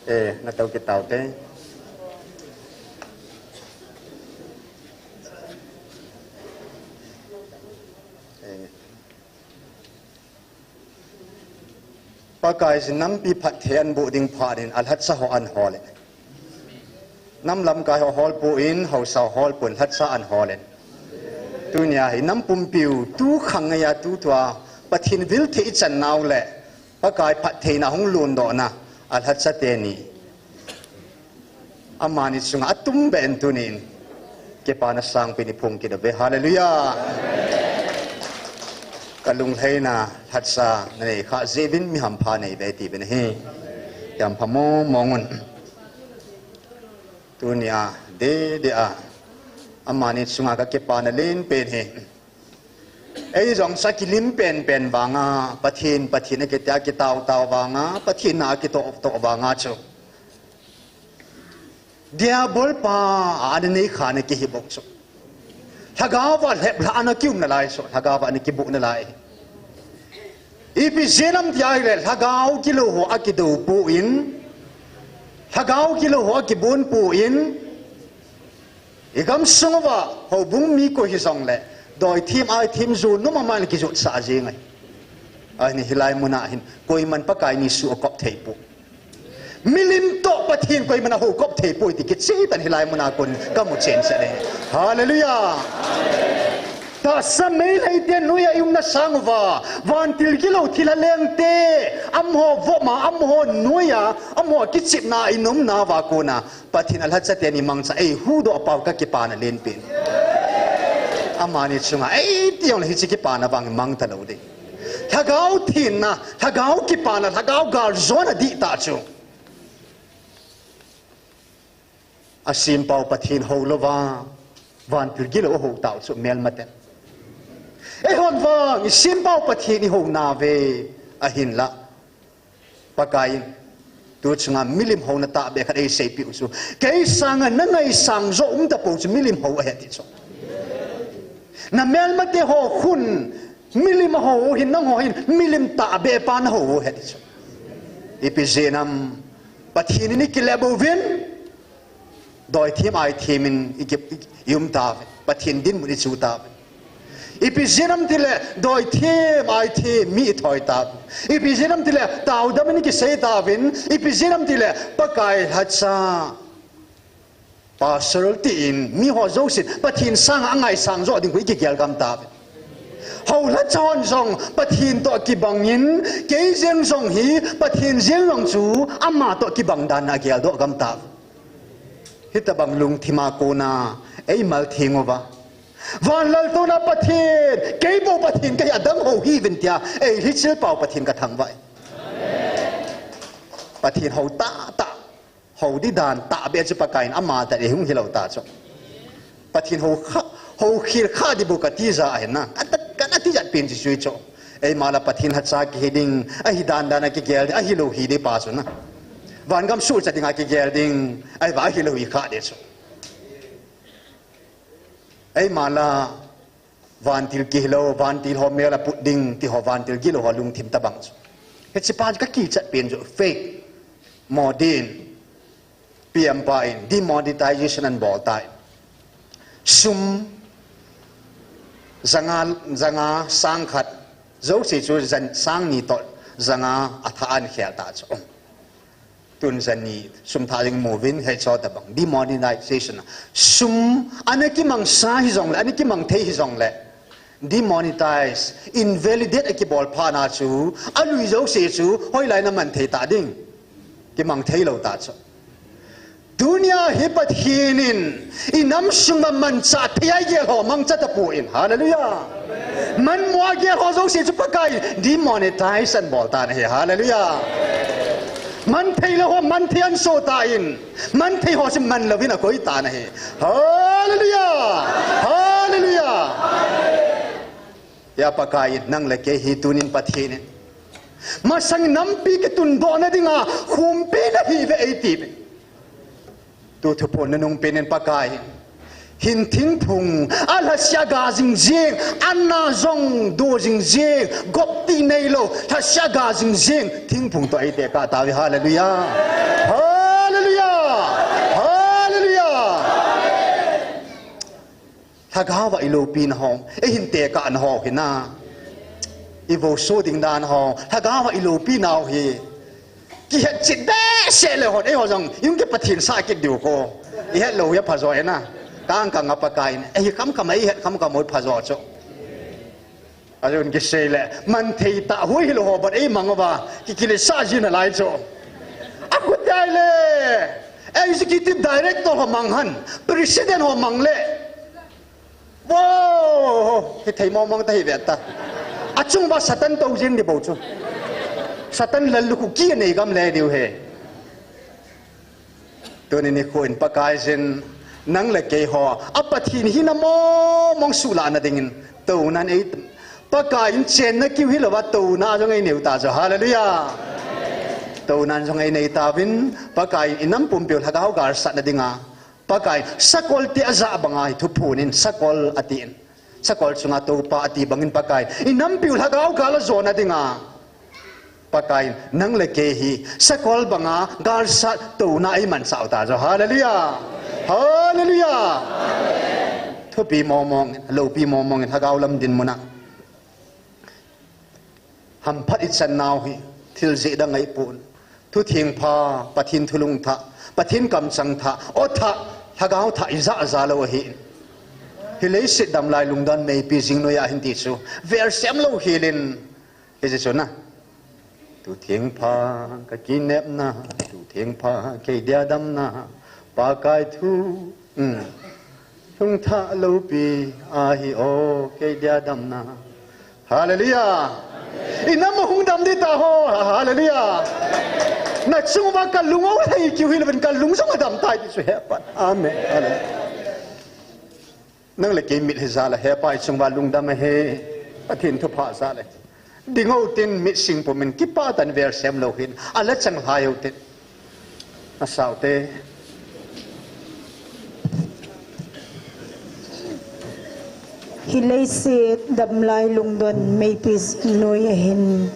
Eh, na tao kit tau te. Eh. Pakai jin nampi phatthei ahin boh ding phat in alhatsa ho ahin hol e. Nam lamkai ho ahol poi, haosa ho ahol poi, lhatsa ahin hol e. Tunia hi nam pumpiu tu khang ngeiya tutua Pathen vil thei ichan nau le Pakai phattheina hung lhundohna alhatsa teni. Amani chunga atum beh in tunin kipana sangpen iphong kit uve. Hallelujah. Ka lunglhaina lhatsa nanei khah jeh uvin mi hampha neive tiuvin ahi. Kihampha mong mong un. Tunia dede a amani chunga ka kipana lenpen hi. Ei jong sa kilim penpen vanga, Pathen, Pathen a kitia kitao tao vanga, Pathen na kitoh toh vanga chu. Diabol pa a ana nei kha na kihi bou chu. Lhagao va lhep lha ana kium nalai chu, lhagao va ana kibu nalai. Ipi jeh ham tia ahile, lhagao kilou ho akidou poi, lhagao kilou ho akibon poi, I gamsung uva, houbung mi koi hijongle, doi thim, ai thim, ju nom amai le kijot sah jeng ahi. Ahin hilai muna hin, koiman Pakai ni su akop thei poi. Milim toh Pathen koiman ahou kop thei poi ti kicheh tah in hilai muna kon kamu chen chen ahi. Hallelujah. Tahsa meilhei te noiya i umna sang uva, vantil gilou thilha leng te, amaho vop ma, amaho noiya, amaho kichepna i nomna uva kona, Pathen alhacha teni mangcha eihuhdoh pau kakipana lenpen. Amani chunga eiti jongle hiche kipana vang mang talou ding. Lhagao thenna, lhagao kipana, lhagao galjona dihtah chu. Asempau Pathen houlouva, vantil gilou ahou tau chu melmaten. Eihon vang, isempau Pathen ihou nauve, ahinla. Pakaiyin, tu chunga milim houna tahbeh khat eiseipeh u chu. Kei sanga nangaisang jo umtapou chu milim hou ahi ti chu. Namelmate ho khun, milim ahou hin, nangho hin, milim tahbeh pa nahou u ahi ti chu. Ipi jeh ham, Pathen in ikilep uvin, doithem aithem in i, i, ium tauve. Pathen dinmun ichu tauve. Ipi jeh ham tile, doithem aithem mi ithoi tauve. Ipi jeh ham tile, taodam in ikisei tauvin. Ipi jeh ham tile, Pakai lhacha, pastor tin, miho jousen Pathen sanga angaisang jo ding khu ikigel gam tauve. Hou lhacha hon jong Pathen toh kibangin, kei jeng jong hi Pathen jeng jong chu ama toh kibang dan a geldoh gam tauve. Hitobang lungthima kona eimal theng uva, van laltouna Pathen, kei bou Pathen kahi, adang hou hiuvin tia eilhichil pau Pathen kathangvah e. Pathen hou tahtah, hou ding dan tahbeh chu Pakaiyin ama tah in eihung hilou tah chu. Pathen hou kha, hou khel kha ding bou kati jeh ahi na. Kana, kana tijat pen chu chu chu. Eima la Pathen lhacha kihi ding, ahi dan dan a kigel ding, ahilou hi ding pa chu na. Vangam suhcha dinga kigel ding, ahivang ahilou hi kha ding chu. Eima la vantil kihilou, vantil ho mel a put ding, ti ho vantil gilou ho lungthim tobang chu. Hiche pa chu kakichat pen chu fake. Modi in, P M pa in, demonetization anabol tai. Sum, janga, janga, sang khat, jouse chu jan, sang ni toh, janga, athah a anakhel tah chu. Tun jani, sum thah ding mu uvin, hiche tobang, demonetization. Sum, ana kimangsa hijongle, ana kimang thei hijongle. Demonetize, invalidate akibol phat na chu, alui jouse chu, hoilai a naman thei ta ding. Kimang theilou ta chu. Tunia hi Pathen in, inam sunga manchah thei a igel ho mangcha tapon. Hallelujah. Manmo a gel ho jouse chu Pakai in, demonetize anabol tan ahi. Hallelujah. Man theilou ho, man thei anso tan. Man thei ho chu man louvin akoi tan ahi. Hallelujah! Hallelujah! Hia Pakai in, nang le kei hi tunin Pathen in masang nampi kitundohna dinga khumpi nahiuve eitiuve. Tu thuphon nanung pen in Pakai in, hin thingphung, alhasia ga jing jing, ana jong do jing jing, gopti neilou, lhasia ga jing jing, thingphung toh eitekah tauve. Hallelujah. Hallelujah. Hallelujah. Lhagao a iloupina ho, eihin tekahna ho hi na. Ivoso ding dan ho, lhagao a iloupina ho hi. Kihetchet behseh le hon, eiho jong, jong ki Pathen sah kit diu ko. Ihet lou hi aphajo e na. Kang kang a Pakai in, eihet khamkham, eihet khamkham u aphajo chu. Ajeh in kisei le, man thei tah hui hilou ho, but eimang uva, kikiletsah jing nalai chu. Akhutai le, executive director ho mang hen, president ho mang le. Wow, hithei mong mong ta hi ve ta. Achung uva Satan tou jing ding bou chu. Satan lallukhuh ki anei gam le diu ahi. Tuni nikho in Pakai in nang le kei ho, a Pathen hina mong mong suhlahna dingin, tounan ei, Pakai in chenna kiu hilouva, touna jong einei u ta chu. Hallelujah. Tounan jong einei tauvin, Pakai in inam pumpiu lhagao galsatna dinga. Pakai, sakol ti ajah banga hi thuphon in, sakol atin. Sakol chunga toupa ati bangin Pakai, inampiu lhagao gal ajona dinga. Pakai, nang le kei hi, sakol banga galsat touna eimanchah u ta chu. Hallelujah. Hallelujah. Thupi mong mong, loupi mong mong in lhagao lam dinmuna. Hamphat ichan nau hi, thil jeh dang ahipon. Thutheng pha, Pathen thulung thah, Pathen kamchang thah, o thah, lhagao thah ijah jah lou ahi. Hi leiset damlai lungdon meipi jing noiya hin ti chu. Vel sem lou helin, hiche chu na. Thutheng pha kakinepna, thutheng pha kei dia damna, Pakai thu, um, lungthah loupi ahi o kei dia damna. Hallelujah. Inam ahung dam ding ta ho. Hallelujah. Nachung uva kalung ahung lhai kit u hilou in kalung jong adam tai ti chu hepa. Amen. Hallelujah. Nang le kei mit hi jal a hepa ichung uva lungdam ahi. Pathen thupha jal e. Ding utin mit sing pumin kipah tah in vel sem lou hin. Ala chang lhai utin. Asao te. Hi leiset damlai lungdon meipi noi ahin.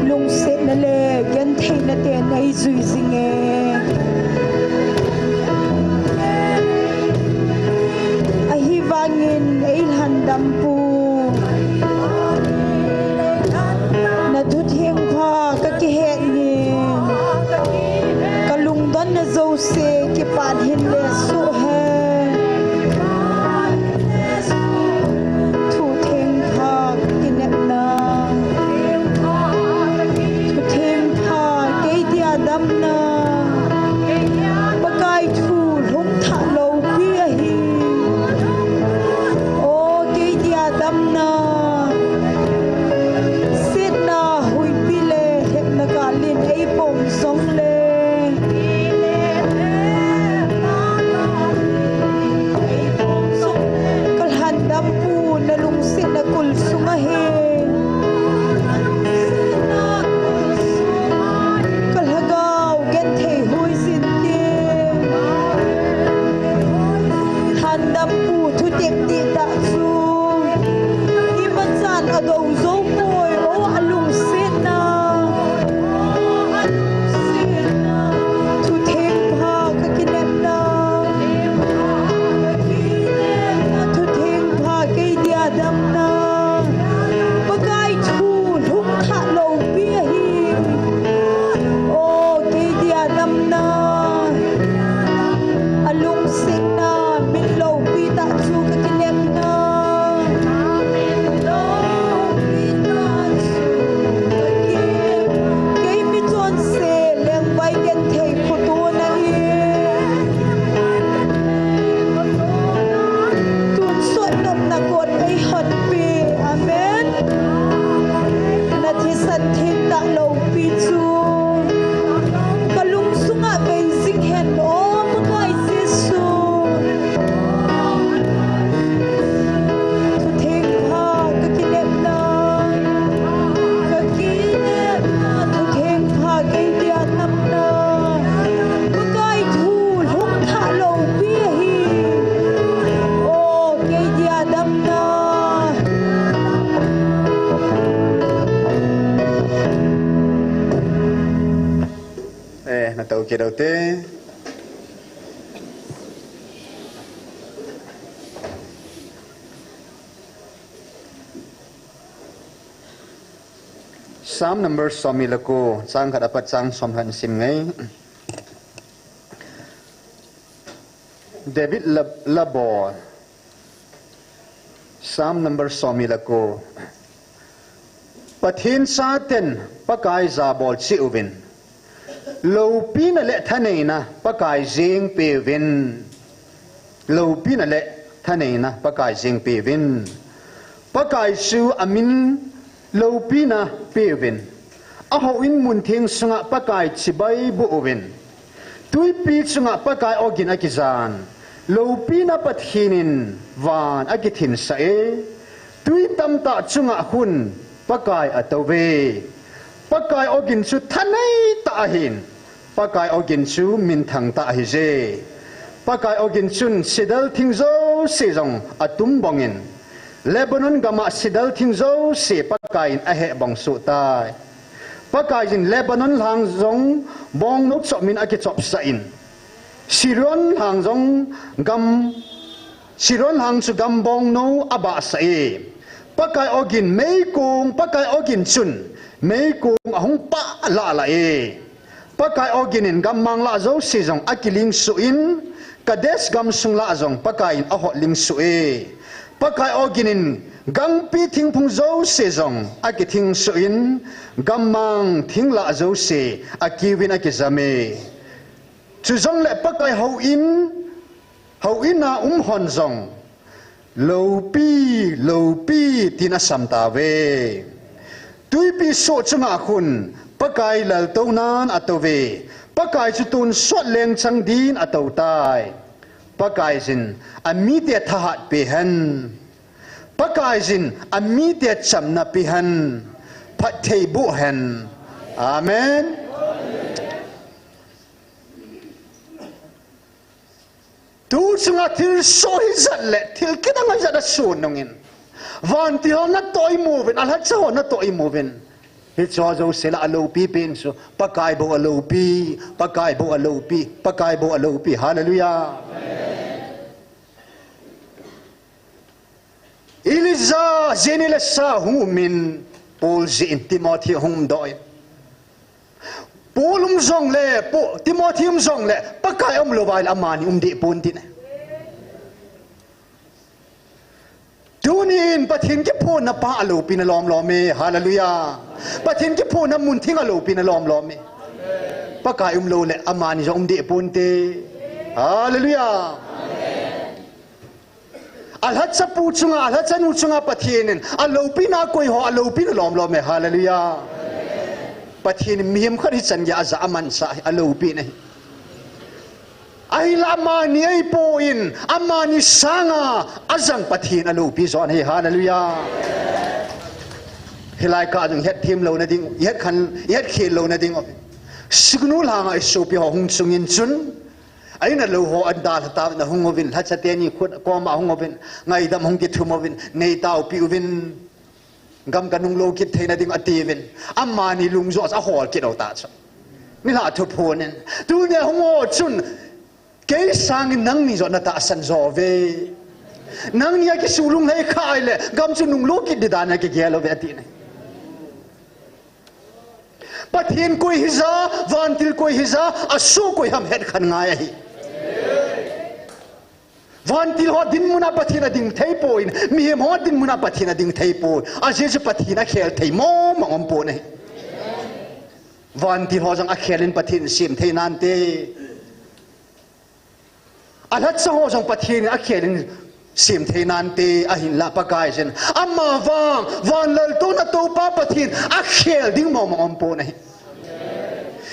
Lungsetna le gentheina ten eijui jing e. Ahivangin eilhandam pu. Na thutheng pha kakihet in. Kalungdonna jouse kipat hin le suh hen. Thutheng pha kakinepna. Thutheng pha kei dia damna. Pakai thu lhung thah loupi ahi. O kei dia damna. Setna huipi le lhepna kalin eipom jongle. Kalhandam pu nalungsetna kul sunga hin. Kalhagao genthei huijin tin. Lhandam pu thutep dihtah chu. Imachan adou jou poi o alungsetna. Thutheng pha kakinepna. Thutheng pha kei dia damna. Pakai thu lhung thah loupi ahi. O kei dia damna. Alungsetna min loupi tah chu kakinepna. Kei michonse lengvai genthei phutu nahi. Tonsot nopna kot eihonpeh. Amen. Nathisan theng tah loupi chu kalung sunga vei jing hen o Pakai Jesu. Thutheng pha kakinepna. Kakinepna thutheng pha kei dia damna. Pakai thu lhung thah loupi ahi. O kei dia damna. Eh, natou kit u te. Psalm number somni le ko, chang khat apat chang somlhan sim ngai. David la, labol. Psalm number somni le ko. Pathen chaten Pakai jabol cheh uvin. Loupina le thaneina Pakai jeng peuvin. Loupina le thaneina Pakai jeng peuvin. Pakai chu amin loupina peuvin. Ahouin muntheng sunga Pakai chibai boh uvin. Twipi chunga Pakai awgin akijan. Loupina Pathen in van akithinsah e. Twi tamtah chunga khun Pakai atouve. Pakai awgin chu thanei tah ahin. Pakai awgin chu minthang tah ahije. Pakai awgin chun sidal thing jouse jong atumbongin. Lebanon gama sidal thing jouse Pakaiyin ahehbong soh tai. Pakaiyin Lebanon lhang jong bongnou chopmin akichopsah in. Sirion lhang jong gam, Sirion lhang chu gam bongnou abahsah e. Pakai awgin meikong, Pakai awgin chun meikong ahung pah lahlah e. Pakai awgin in gammang lah jouse jong akilingsuh in, Kadesh gamsung lah jong Pakai in ahotling suh e. Pakai ogin in gangpi thingphung jouse jong akithing suh in, gammang thing lah jouse akiuvin akijam e. Chujongle Pakai houin, houin a um hon jong, loupi, loupi, tin asam tauve. Twipi soh chunga khun Pakai laltounan atouve. Pakai chu tonsot lengchang din atou tai. Pakaiyin amite thahat pe hen. Pakaiyin amite chamna pe hen. Phatthei boh hen. Amen. Tu chunga thilsoh hijat le thil kidang hijat asoh nungin, vantil ho natoh imuvin, alhacha ho natoh imuvin, hicheho jouse lah a aloupi pen chu Pakai bou aloupi, Pakai bou aloupi, Pakai bou aloupi. Hallelujah. Elijah jeh in Elisha hung umin, Paul jeh in Timothy hung umdoh in, Paul um jongle, Timothy um jongle Pakai umlou vaile amani umdeh pon tin. Tunin Pathen kiphonna pa aloupina lomlom e. Hallelujah. Pathen kiphonna muntheng aloupina lomlom e. Pakai umloule amani jong umdeh ponte. Hallelujah. Alhachapu chunga, alhachanu chunga Pathen in aloupina koiho aloupina lomlom e. Hallelujah. Pathen in mihem khat hichan geiya ajah amansah hi aloupina ahi. Ahinla amani ahipoi, amani sanga ajang Pathen aloupi jo ahi. Hallelujah. Hilai kah jong hetthem louna ding, hetkhen, hetkhel louna ding, signal langa isopiho hung chungin chun, aina lou ho adalha tauvin, ahung uvin, lhacha teni khut koma hung uvin, ngaidam hung kithum uvin, neitaopi uvin, gam kanunglou kit theina ding atiuvin, amani lungjoh ahol kit uta chu. Nilhah thuphon in, tunia hung ho chun, kei sangin nangni joh natahsan jo uve. Nangni akisuh lunglhai kha ahile gam chu nunglou kit ding dan a kigel uve ati ahi. Pathen koi hija, vantil koi hija, asoh koi ham hetkhen ngai ahi. Vantil ho dinmuna Pathen ading theipoi, mihem ho dinmuna Pathen ading theipoi. Ajeh chu Pathen akhel thei mong mong umpon ahi. Vantil ho jong akhelin Pathen sem thei nante. Alhacha ho jong Pathen in akhelin sem thei nante, ahinla Pakai jin. Amavang, van laltouna toupa Pathen akhel ding mong mong umpon ahi.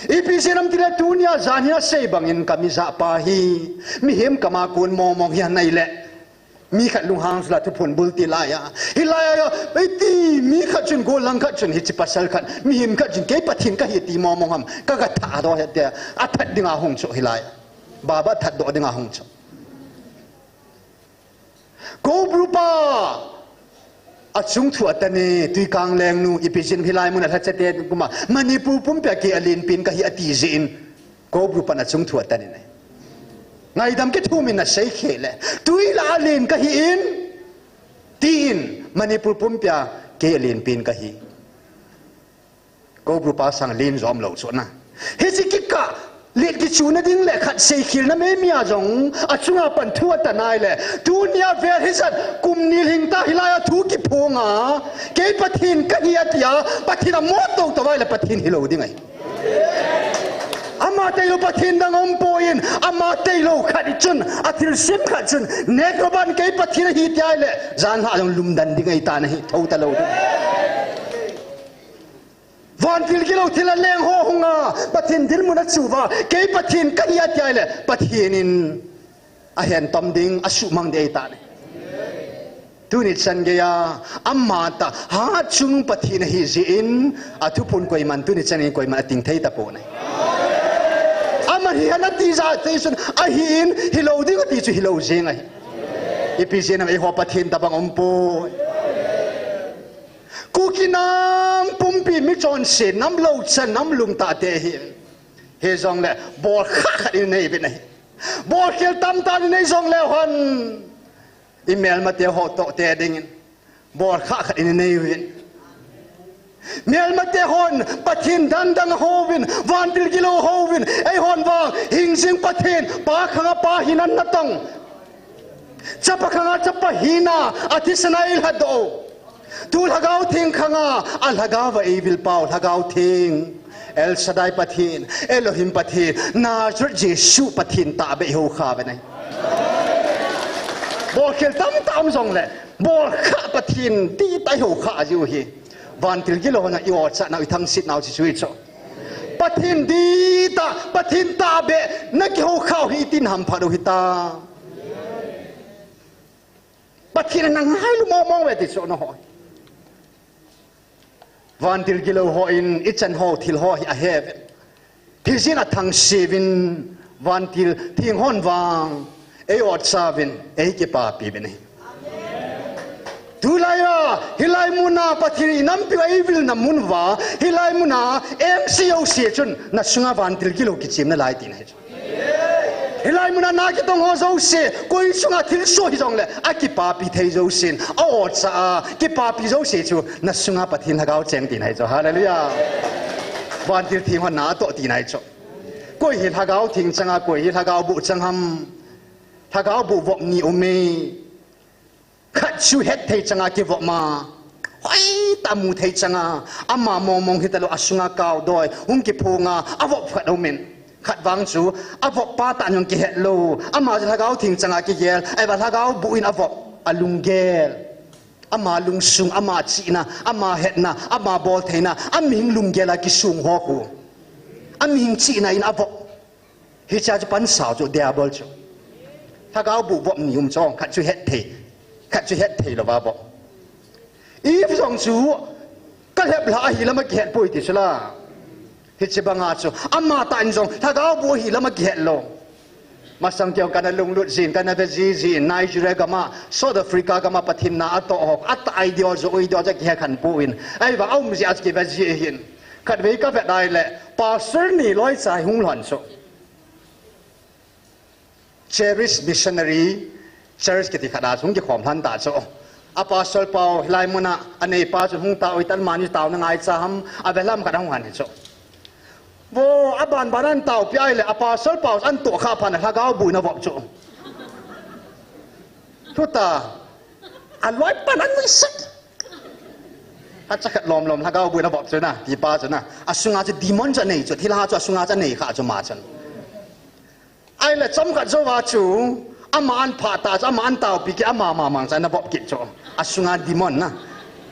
Ipi jeh ham itile tunia jan hi asei bangin kamijahpa hi, mihem kama kon mong mong hi ahinai le, mi khat lunghang sula thuphon bul ti laiya, hilaiya, eiti mi khat chun, golhang khat chun, hiche pasal khat, mihem khat chun kei Pathen kahi ti mong mong ham, kaga thatdoh ahi tia, athat dinga hung chu hilai. Baba thatdoh dinga hung chu. Koubru pa achung thu atan e, Twikang lengnu, ipi jeh in hilai muna lhachate kuma Manipur pumpia kei alenpen kahi ati jeh in, Koubru pan achung thu atan e. Ngaidam kithumin asei khel le, twi lah a len kahin, tin, Manipur pumpia kei alenpen kahi. Koubru pa sang len jom lou chu na. Hiche kikah, let kichuna ding le khat seikhelna meimei a jong, achunga pan thu atan ahile, tunia vel hijat, kum ni lhingta hilaiya thu kiphonga, kei Pathen kahi atia, Pathen amoh toutou ahile Pathen hilou ding ahi. Ama tailou Pathen dang umpon, ama tailou khat chun, athilsem khat chun, neklou ban kei Pathen ahi tia ahile, janlhah jong lumdan ding ahitan ahi, thou talou ding. Vantil gilou thil a leng ho hunga, Pathen dinmun achuva, kei Pathen kahi atia ahile, Pathen in ahen tom ding, asuhmang ding ahitan ahi. Tuni chan geiya, amatah, hatchungnung Pathen ahi jeh in, athuphon koiman, tuni chan in koiman ating thei tapon ahi. Aman hihen ati jeh a theisun, ahin, hilou ding ati chu hilou jeng ahi. Ipi jeh ham eiho Pathen tobang umpoi. Kuki nam pumpi michonse, nam loucha, nam lungtahte hi. Hijongle, bolkhah khat inei uvin ahi. Bolkhel tamtah inei jongle hon, imelmate ho toh te dingin, bolkhah khat inei uvin. Melmate hon Pathen dang dang houvin, vantil gilou houvin, eihon vang hingjing Pathen, pa khanga pa hinan natong, chapa khanga chapa hina, athisan a eilhatdoh u. Tu Lhagao Theng khanga, a Lhagao va eivil pau, Lhagao Theng, El Shaddai Pathen, Elohim Pathen, Nazareth Jesu Pathen tahbeh ihou kha uve nai. Bolkhel tamtah um jongle, bolkha Pathen dihtah ihou kha jiu hi. Vantil gilou hon a i-ochah nau, ithangsit nau chu chu hi chu. Pathen dihtah, Pathen tahbeh, nakihou khau hi itin hamphat u hita. Pathen in angailu mong mong uve ti chu nahoi. Vantil gilou hon ichan ho thil ho hi aheuve. Hijeh in athangse uvin, vantil theng hon vang ei-ochah uvin, eikipapi uvin ahi. Tulai a, hilai muna Pathen in inampiu eivilna mun uva, hilai muna M C jouse chun nasunga vantil gilou kichemna lai tina ahi chu. Hilai muna na kitong ho jouse, koi chunga thilsoh hijongle, akipapi thei jousen a-ochah a, kipapi jouse chu nasunga Pathen Lhagao cheng tina ahi chu. Hallelujah. Vantil theng hon na atoh tina ahi chu. Koi hi Lhagao Theng changa, koi hi Lhagao boh chang ham? Lhagao boh vop ni um e. Khat chu hetthei changa kivop ma, hoitah a muthei changa, ama mong mong hitalou, asunga kaodoi hung kiphonga avop khat aumin. Khat vang chu avop pa tah in jong kihetlou, ama chu Lhagao Theng changa kigel, ahivang Lhagao boh in avop, alunggel. Ama lungsung, ama chihna, ama hetna, ama boltheina, amihing lunggel a kisong ho khu, amihing chihna in avop. Hichea chu pansa u chu Diabol chu. Lhagao boh vop ni um chu, khat chu hetthei, khat chu hetthei louva vop. Eve jong chu kalheplhah ahi lam a kihetpoi ti chu la. Hiche banga chu amatah in jong Lhagao boh ahi lam a kihetlou. Masang keiho kana lunglut jin, kana veji jin, Nigeria gam a, South Africa gam a Pathen na atoh ho, atah idea jo, idea jo kihekhen poi. Ahivang aum jeh a chu kiveji ahin. Khatvei kavet a ahile, pastor ni loicha hung lhon chu, Charis Missionary Church kiti khat a chu hung kikhom lhon ta chu. A pastor pau hilai muna aneipa chu hung tao u hitan, amani taona ngaicha ham, avelham khat ahung lhon hi chu. Vo, abanban a antaopi a ahile, a pastor pau chu anatoh khah phat in Lhagao boh in avop chu. Thuta, aloi pan anuisat. Hacha khat lom lom Lhagao boh in avop chu na, tipa chu na. Asunga chu demon chu anei chu, thilha chu asunga chu anei kha chu ama chun. Ahile chomkhat jouva chu, ama ahin phah ta chu, ama ahin taopi kit, ama mamang chu ana vop kit chu. Asunga demon na,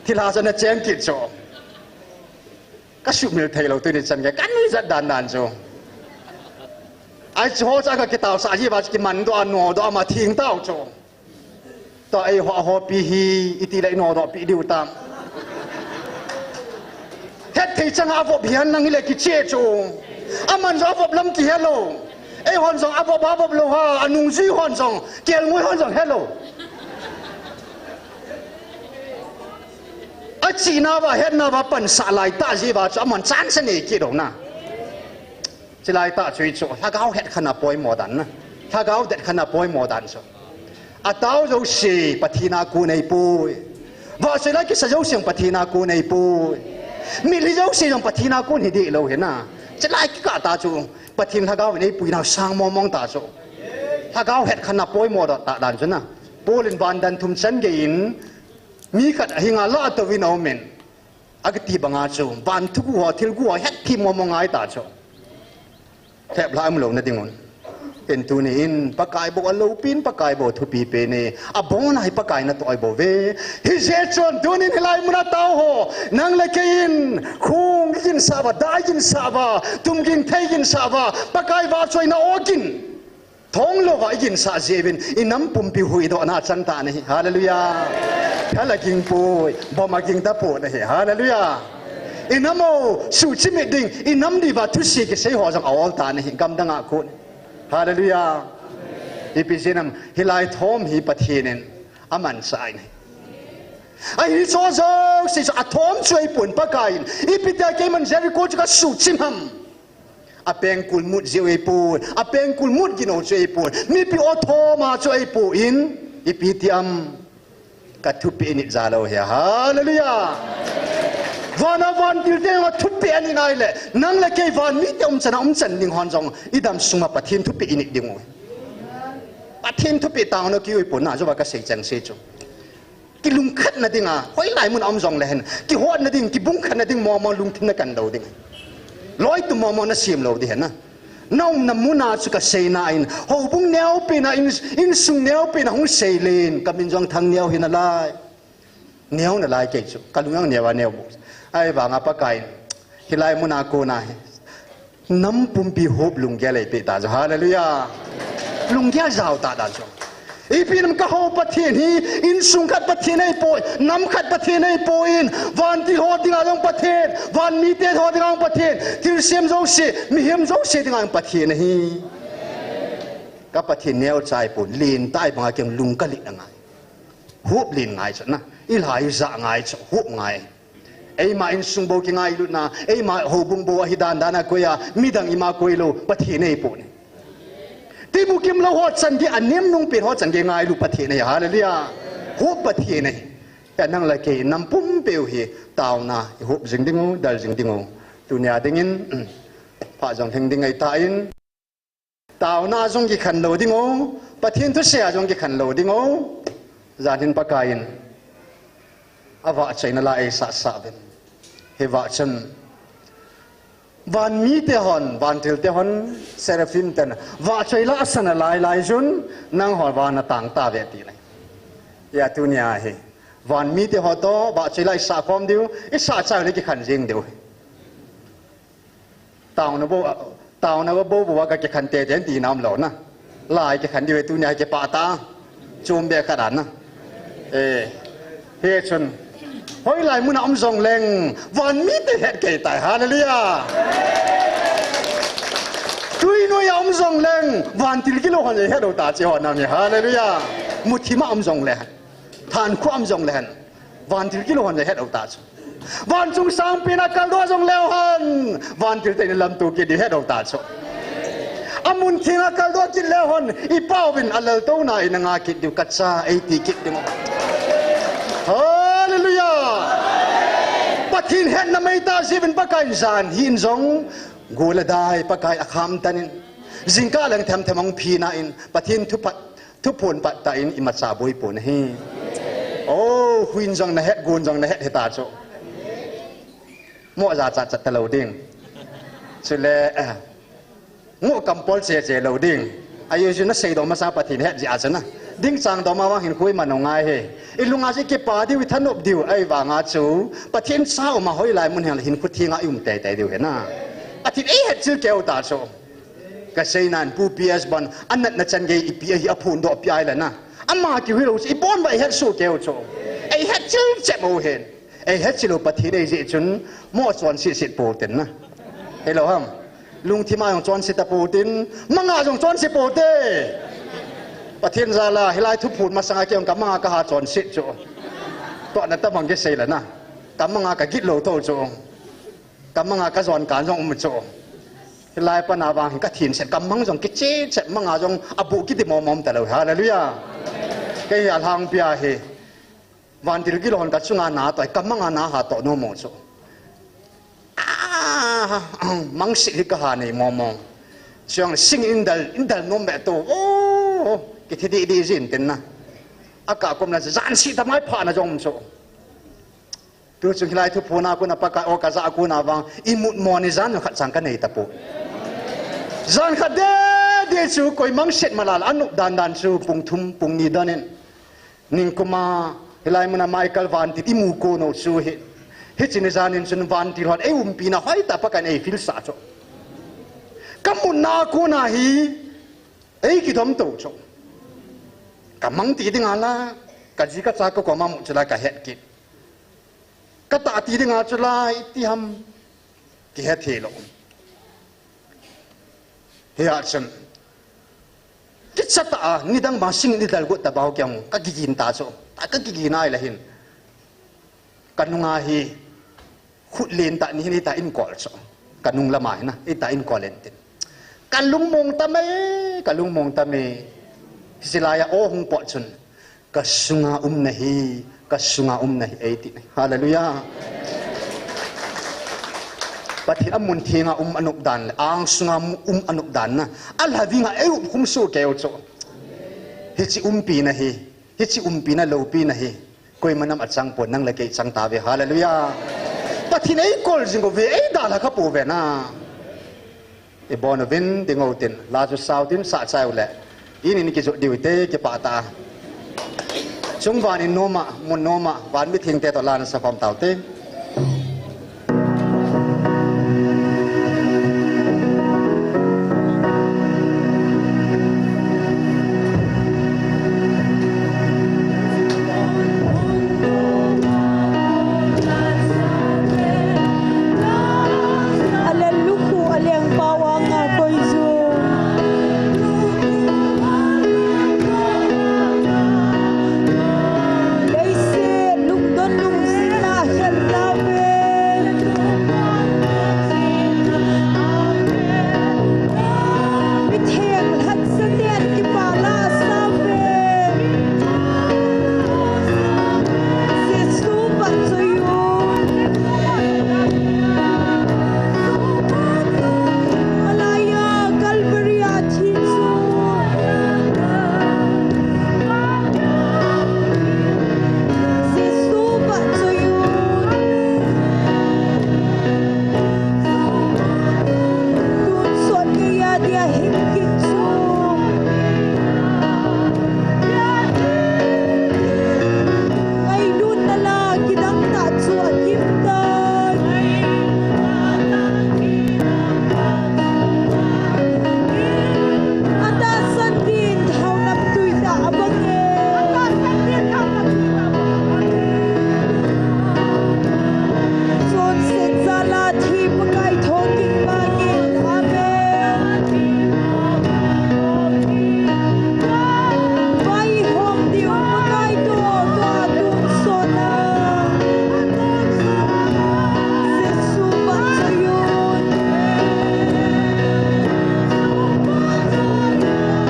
thilha chu ana cheng kit chu. Kasuhmil theilou tuni chan gei, kanuijat dan dan chu. Ahi chu ho chu akitaosah jiuva chu kimandoh a, nodoh a, ama theng tau chu. Tua eiho ahopi hi, itile inodohpeh diu tam. Hetthei changa avop hihen lang hile kiche chu. Aman jong avop lam kihelou. Eihon jong avop a avop lou ha, anungjui hon jong, kelngoi hon jong helou. Achihnauva, hetnauva pansah laitah jeh uva chu aman chance anei kit u na. Chulaitah chu hichu, Lhagao hetkhenna poimo dan na. Lhagao detkhenna poimo dan chu. Atao jouse Pathen a kon ahipoi. Vahchoi lai kisa jouse jong Pathen a kon ahipoi. Mitlhi jouse jong Pathen a kon hideh lou ahi na. Chulai kikah tah chu Pathen Lhagao in eipuinau sang mongmong tah chu. Lhagao hetkhenna poimo tah dan chu na. Paul in van dan thum chan gei in mi khat ahinga lah touvin aumin, akiti banga chu, van thuguh ho, thilguh ho hetthem mongmong ngai tah chu. Lheplhah umlouna dingun. Hin tuni in Pakai bou aloupin, Pakai bou thupi pen e. Abona hi Pakai natoh ahibouve. Hijeh chun tunin hilai muna tao ho, nang le kei in khong iginsah uva, da iginsah uva, tumging thei iginsah uva, Pakai vahchoina ogin thong louva iginsah jeh uvin, inam pumpi huhdohna achan tan ahi. Hallelujah. Thal aging poi, bomb aging tapon ahi. Hallelujah. Inam u suhchimit ding, inam diuva thuse kisei ho jong aol tan ahi, gamdang a kon. Hallelujah. Ipi jeh ham, hilai thom hi Pathen in amanchah ahi. Ahi chu jouse chu athom chu ahipon, Pakai in ipi tia keiman Jericho chu kasuhchim ham. Apengkul mut jeh u ahipoi, apengkul mut ginou chu ahipoi, mipi aw thoma chu ahipoi, ipi ti ham, kathupeh nit jal u ahi. Hallelujah. Vana vantil te jong thupeh anit nai le, nang le kei van mite umchan a umchan ding hon jong, i dam sunga Pathen thupeh init ding u. Pathen thupeh taona kiu ipon na, joh ba kasei cheng se chu. Kilungkhatna dinga, hoilai mun a um jongle hen, kihotna ding, kibungkhatna ding momo lungthim na kan lou ding. Loi tu momo na sem lou ding hen na. Na umna muna chu kasei na in, houbung neo pen a, in, insung neo pen a hung sei len, kamin jong Thangneo hi nalai. Neo nalai kei chu, kalung jong neo a neo bu. Ahivanga Pakaiyin, hilai muna kona hi. Nam pumpi hop lunggel eipeh ta chu. Hallelujah. Lunggel jao ta dan chu. Ipi nam kahou Pathen hi, insung khat Pathen ahipoi, nam khat Pathen ahipoi, vantil ho dinga jong Pathen, van mite ho dinga jong Pathen, thilsem jouse, mihem jouse dinga jong Pathen ahi. Ka Pathen neocha ahipoi, len tai banga kei lung kalet angai. Hop len ngai chu na, i lhai ja ngai chu, hop ngai. Eima insung bou kingailutna, eima houbung bou ahi dan dan a koi a, midang ima koi lou, Pathen ahipoi. Tibukim lou ho chan gei, anem nung pen ho chan gei ngailu Pathen ahi, hallelujah. Hop Pathen ahi. Hia nang le kei nam pumpeu hi, taona, i hop jing ding u, del jing ding u. Tunia dingin, phat jong lhing ding ahi tan. Taona jong kikhen lou ding u, Pathen thusei a jong kikhen lou ding u. Jan hin Pakaiyin avahchoina la eisah sah uvin. Hivah chun, van mite hon, vantil te hon, seraphim ten, vahchoi la asan a lai lai chun, nang hon van a tang tave ti nai. Hia tunia hi, van mite ho toh, vahchoi la isah khom diu, isah chai le kikhen jing diu. Taona bou, taona bou bou a kakikhen tete ti nam lou na. Lai kikhen diu tunia kipah ta. Chom be khat a na. Eh. Hichun. Hoilai mun a um jongleng. Van mite het kei tai. Hallelujah. Tui noi a um jongleng. Vantil gilou hon het lou ta chi ho nam hi. Hallelujah. Muthim a um jongleng. Thankhu a um jongleng. Vantil gilou hon het lou ta chu. Van chung sang pen a kaldoh jongleu hen. Vantil te in lamto kit diu het lou ta chu. Amun theng a kaldoh kit leu hen. I pauvin alaltouna in anga kit diu kacha eiti kit ding. Hallelujah. Pathen hetna mei ta jeh in Pakaiyin jan hin jong. Gol a dai Pakai akham tan in. Jingkah leng them them ong phina in. Pathen thuphat Thuphon phat tah in imacha boi pon ahi. O, huin jong nahet, gon jong nahet hita chu. Mo ja cha cha talou ding. Chule, eh, ngo kampol che che lou ding. Ayo ju nasei dom masa Pathen het ji a chu na. Ding chang dom a vang hin khui mano ngai he. I lunga ji kipa diu, i thanop diu, ahivanga chu. Pathen cha um a hoilai mun hin hin khu thinga i um tei tei diu he na. Pathen eihet chil keu ta chu. Kasei nan Pu P S Ban, anatna chan gei ipi ahi aphondoh pi ai la na. Ama kihui lou chu, ibon ba ihet soh keu chu. Eihet chil chet mo hen. Eihet chil lou Pathen eijeh chun, mo chonset set po ten na. Hello ham. Lungthim a jong chonset ta po ten, manga jong chonset po te. Pathen jal a, hilai thuphon masanga kei jong kamanga kaha chonset chu. Tohna tabang kisei la na. Kamanga kagit lou tho chu. Kamanga kajon kan jong um chu. Hilai pana vang hin kathin set kamang jong kiche chet manga jong abu kiti mom mom talou. Hallelujah. Kei hi alhangpia hi. Vantil gilou hon kachunga na toh, kamanga na ha toh nom mo chu. Ah, mangsit hi kaha nei mom mom. Chuang sing indal, indal nom be to. Oh, kithi di di jin tin na. Aka kom na jan si ta mai pha na jong chu. Tuchung hilai thuphon a kona Pakai o kaja a kona vang, imut mo ni jan khat chang kanei tapo. Jan khat de, de chu koi mangset malal, anop dan dan chu pung thum, pung ni dan in. Ningkuma, hilai muna Michael vantil imu kono chu hi. Hiche ni jan in chun vantil hon, eiumpi na hoitah Pakaiyin eifil sah chu. Kamutna a kona hi, eikidom to chu. Kamang ti ding ala, kaji kacha kakoma mu chu la kahet kit. Katah ti dinga chu lai ti ham kihe thei lou. Hia chun. Kicha tah a, nidang bang sing nidal got ta bau kiang, kagigin ta chu. Ta kagigin ai la hin. Kanunga hi, khut len tah ni hin ita inkol chu. Kanung lama hin na, ita inkol en tin. Kalungmong tame, kalungmong tame. Silai a o hung pot chun. Kasunga um nahi, kasunga um nahi, eiti nahi. Hallelujah. Pathen a mun thenga um anop dan le, angsunga um anop dan na. Alha dinga ei um khum soh keu chu. Hiche umpina hi, hiche umpina loupina hi. Koima nam achang pon, nang le kei chang tave. Hallelujah. Pathen eikol jing uve, eidalha kha pouve na. Ibon uvin ding utin, la chu sao tin sah chai uleh. In in kijot diu te kipah tah a. Chungvang in noma, mun noma, van mithengte toh la na sakhom taute. Alen lukhu, alen pao anga koi jong. Leiset lungdon lungsetna khel tave. Mitheng lhatsah ten kipah la asave. Jesu vahchoi un. Malaiya Calvary a thi chu. Jesu vahchoi un. Tonsot keiya dia hing kit chu. Ngailutna la kidang tah chu akim tai. Atahsan din thaonam tui tah abang e. Chonset jal a thi Pakai thokit bangin. Amen. Vaihom diu Pakai toh, toh tonsot na. Jesu vahchoi un.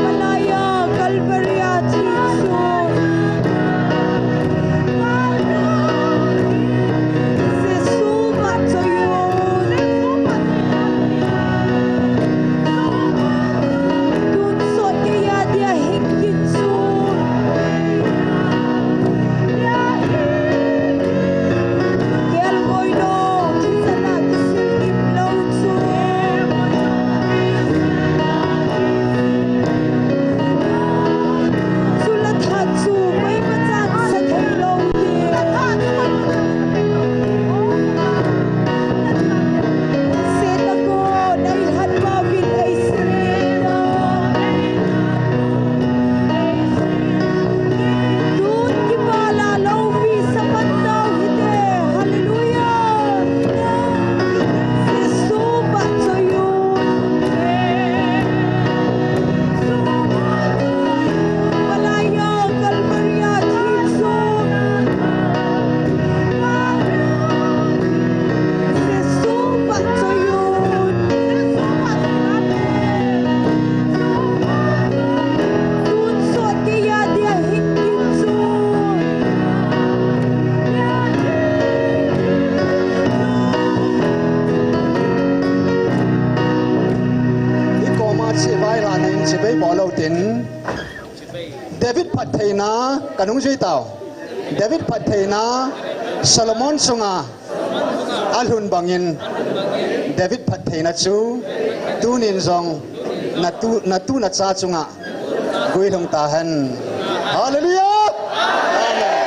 Malaiya Calvary a thi chu. Jesu vahchoi un. Tonsot keiya dia hing kit chu. Kelngoi lou, kisan a kisil gim lou chu. Chule tha chu koima chan sa thei lou hi. Seta ko, nei lhat pa vin ei sil ni ta. Tun kivala loupi saman tau hite. Hallelujah. Jesu vahchoi un. Malaiya Calvary a thi chu. Jesu vahchoi un. Tonsot keiya dia hing kit chu. I koma chibai la nin chibai bol lou tin. David phattheina, kanung jui tau. David phattheina, Solomon chunga alhun bangin, David phattheina chu tunin jong natu, natu nacha chunga guilhung tahen. Hallelujah! Amen.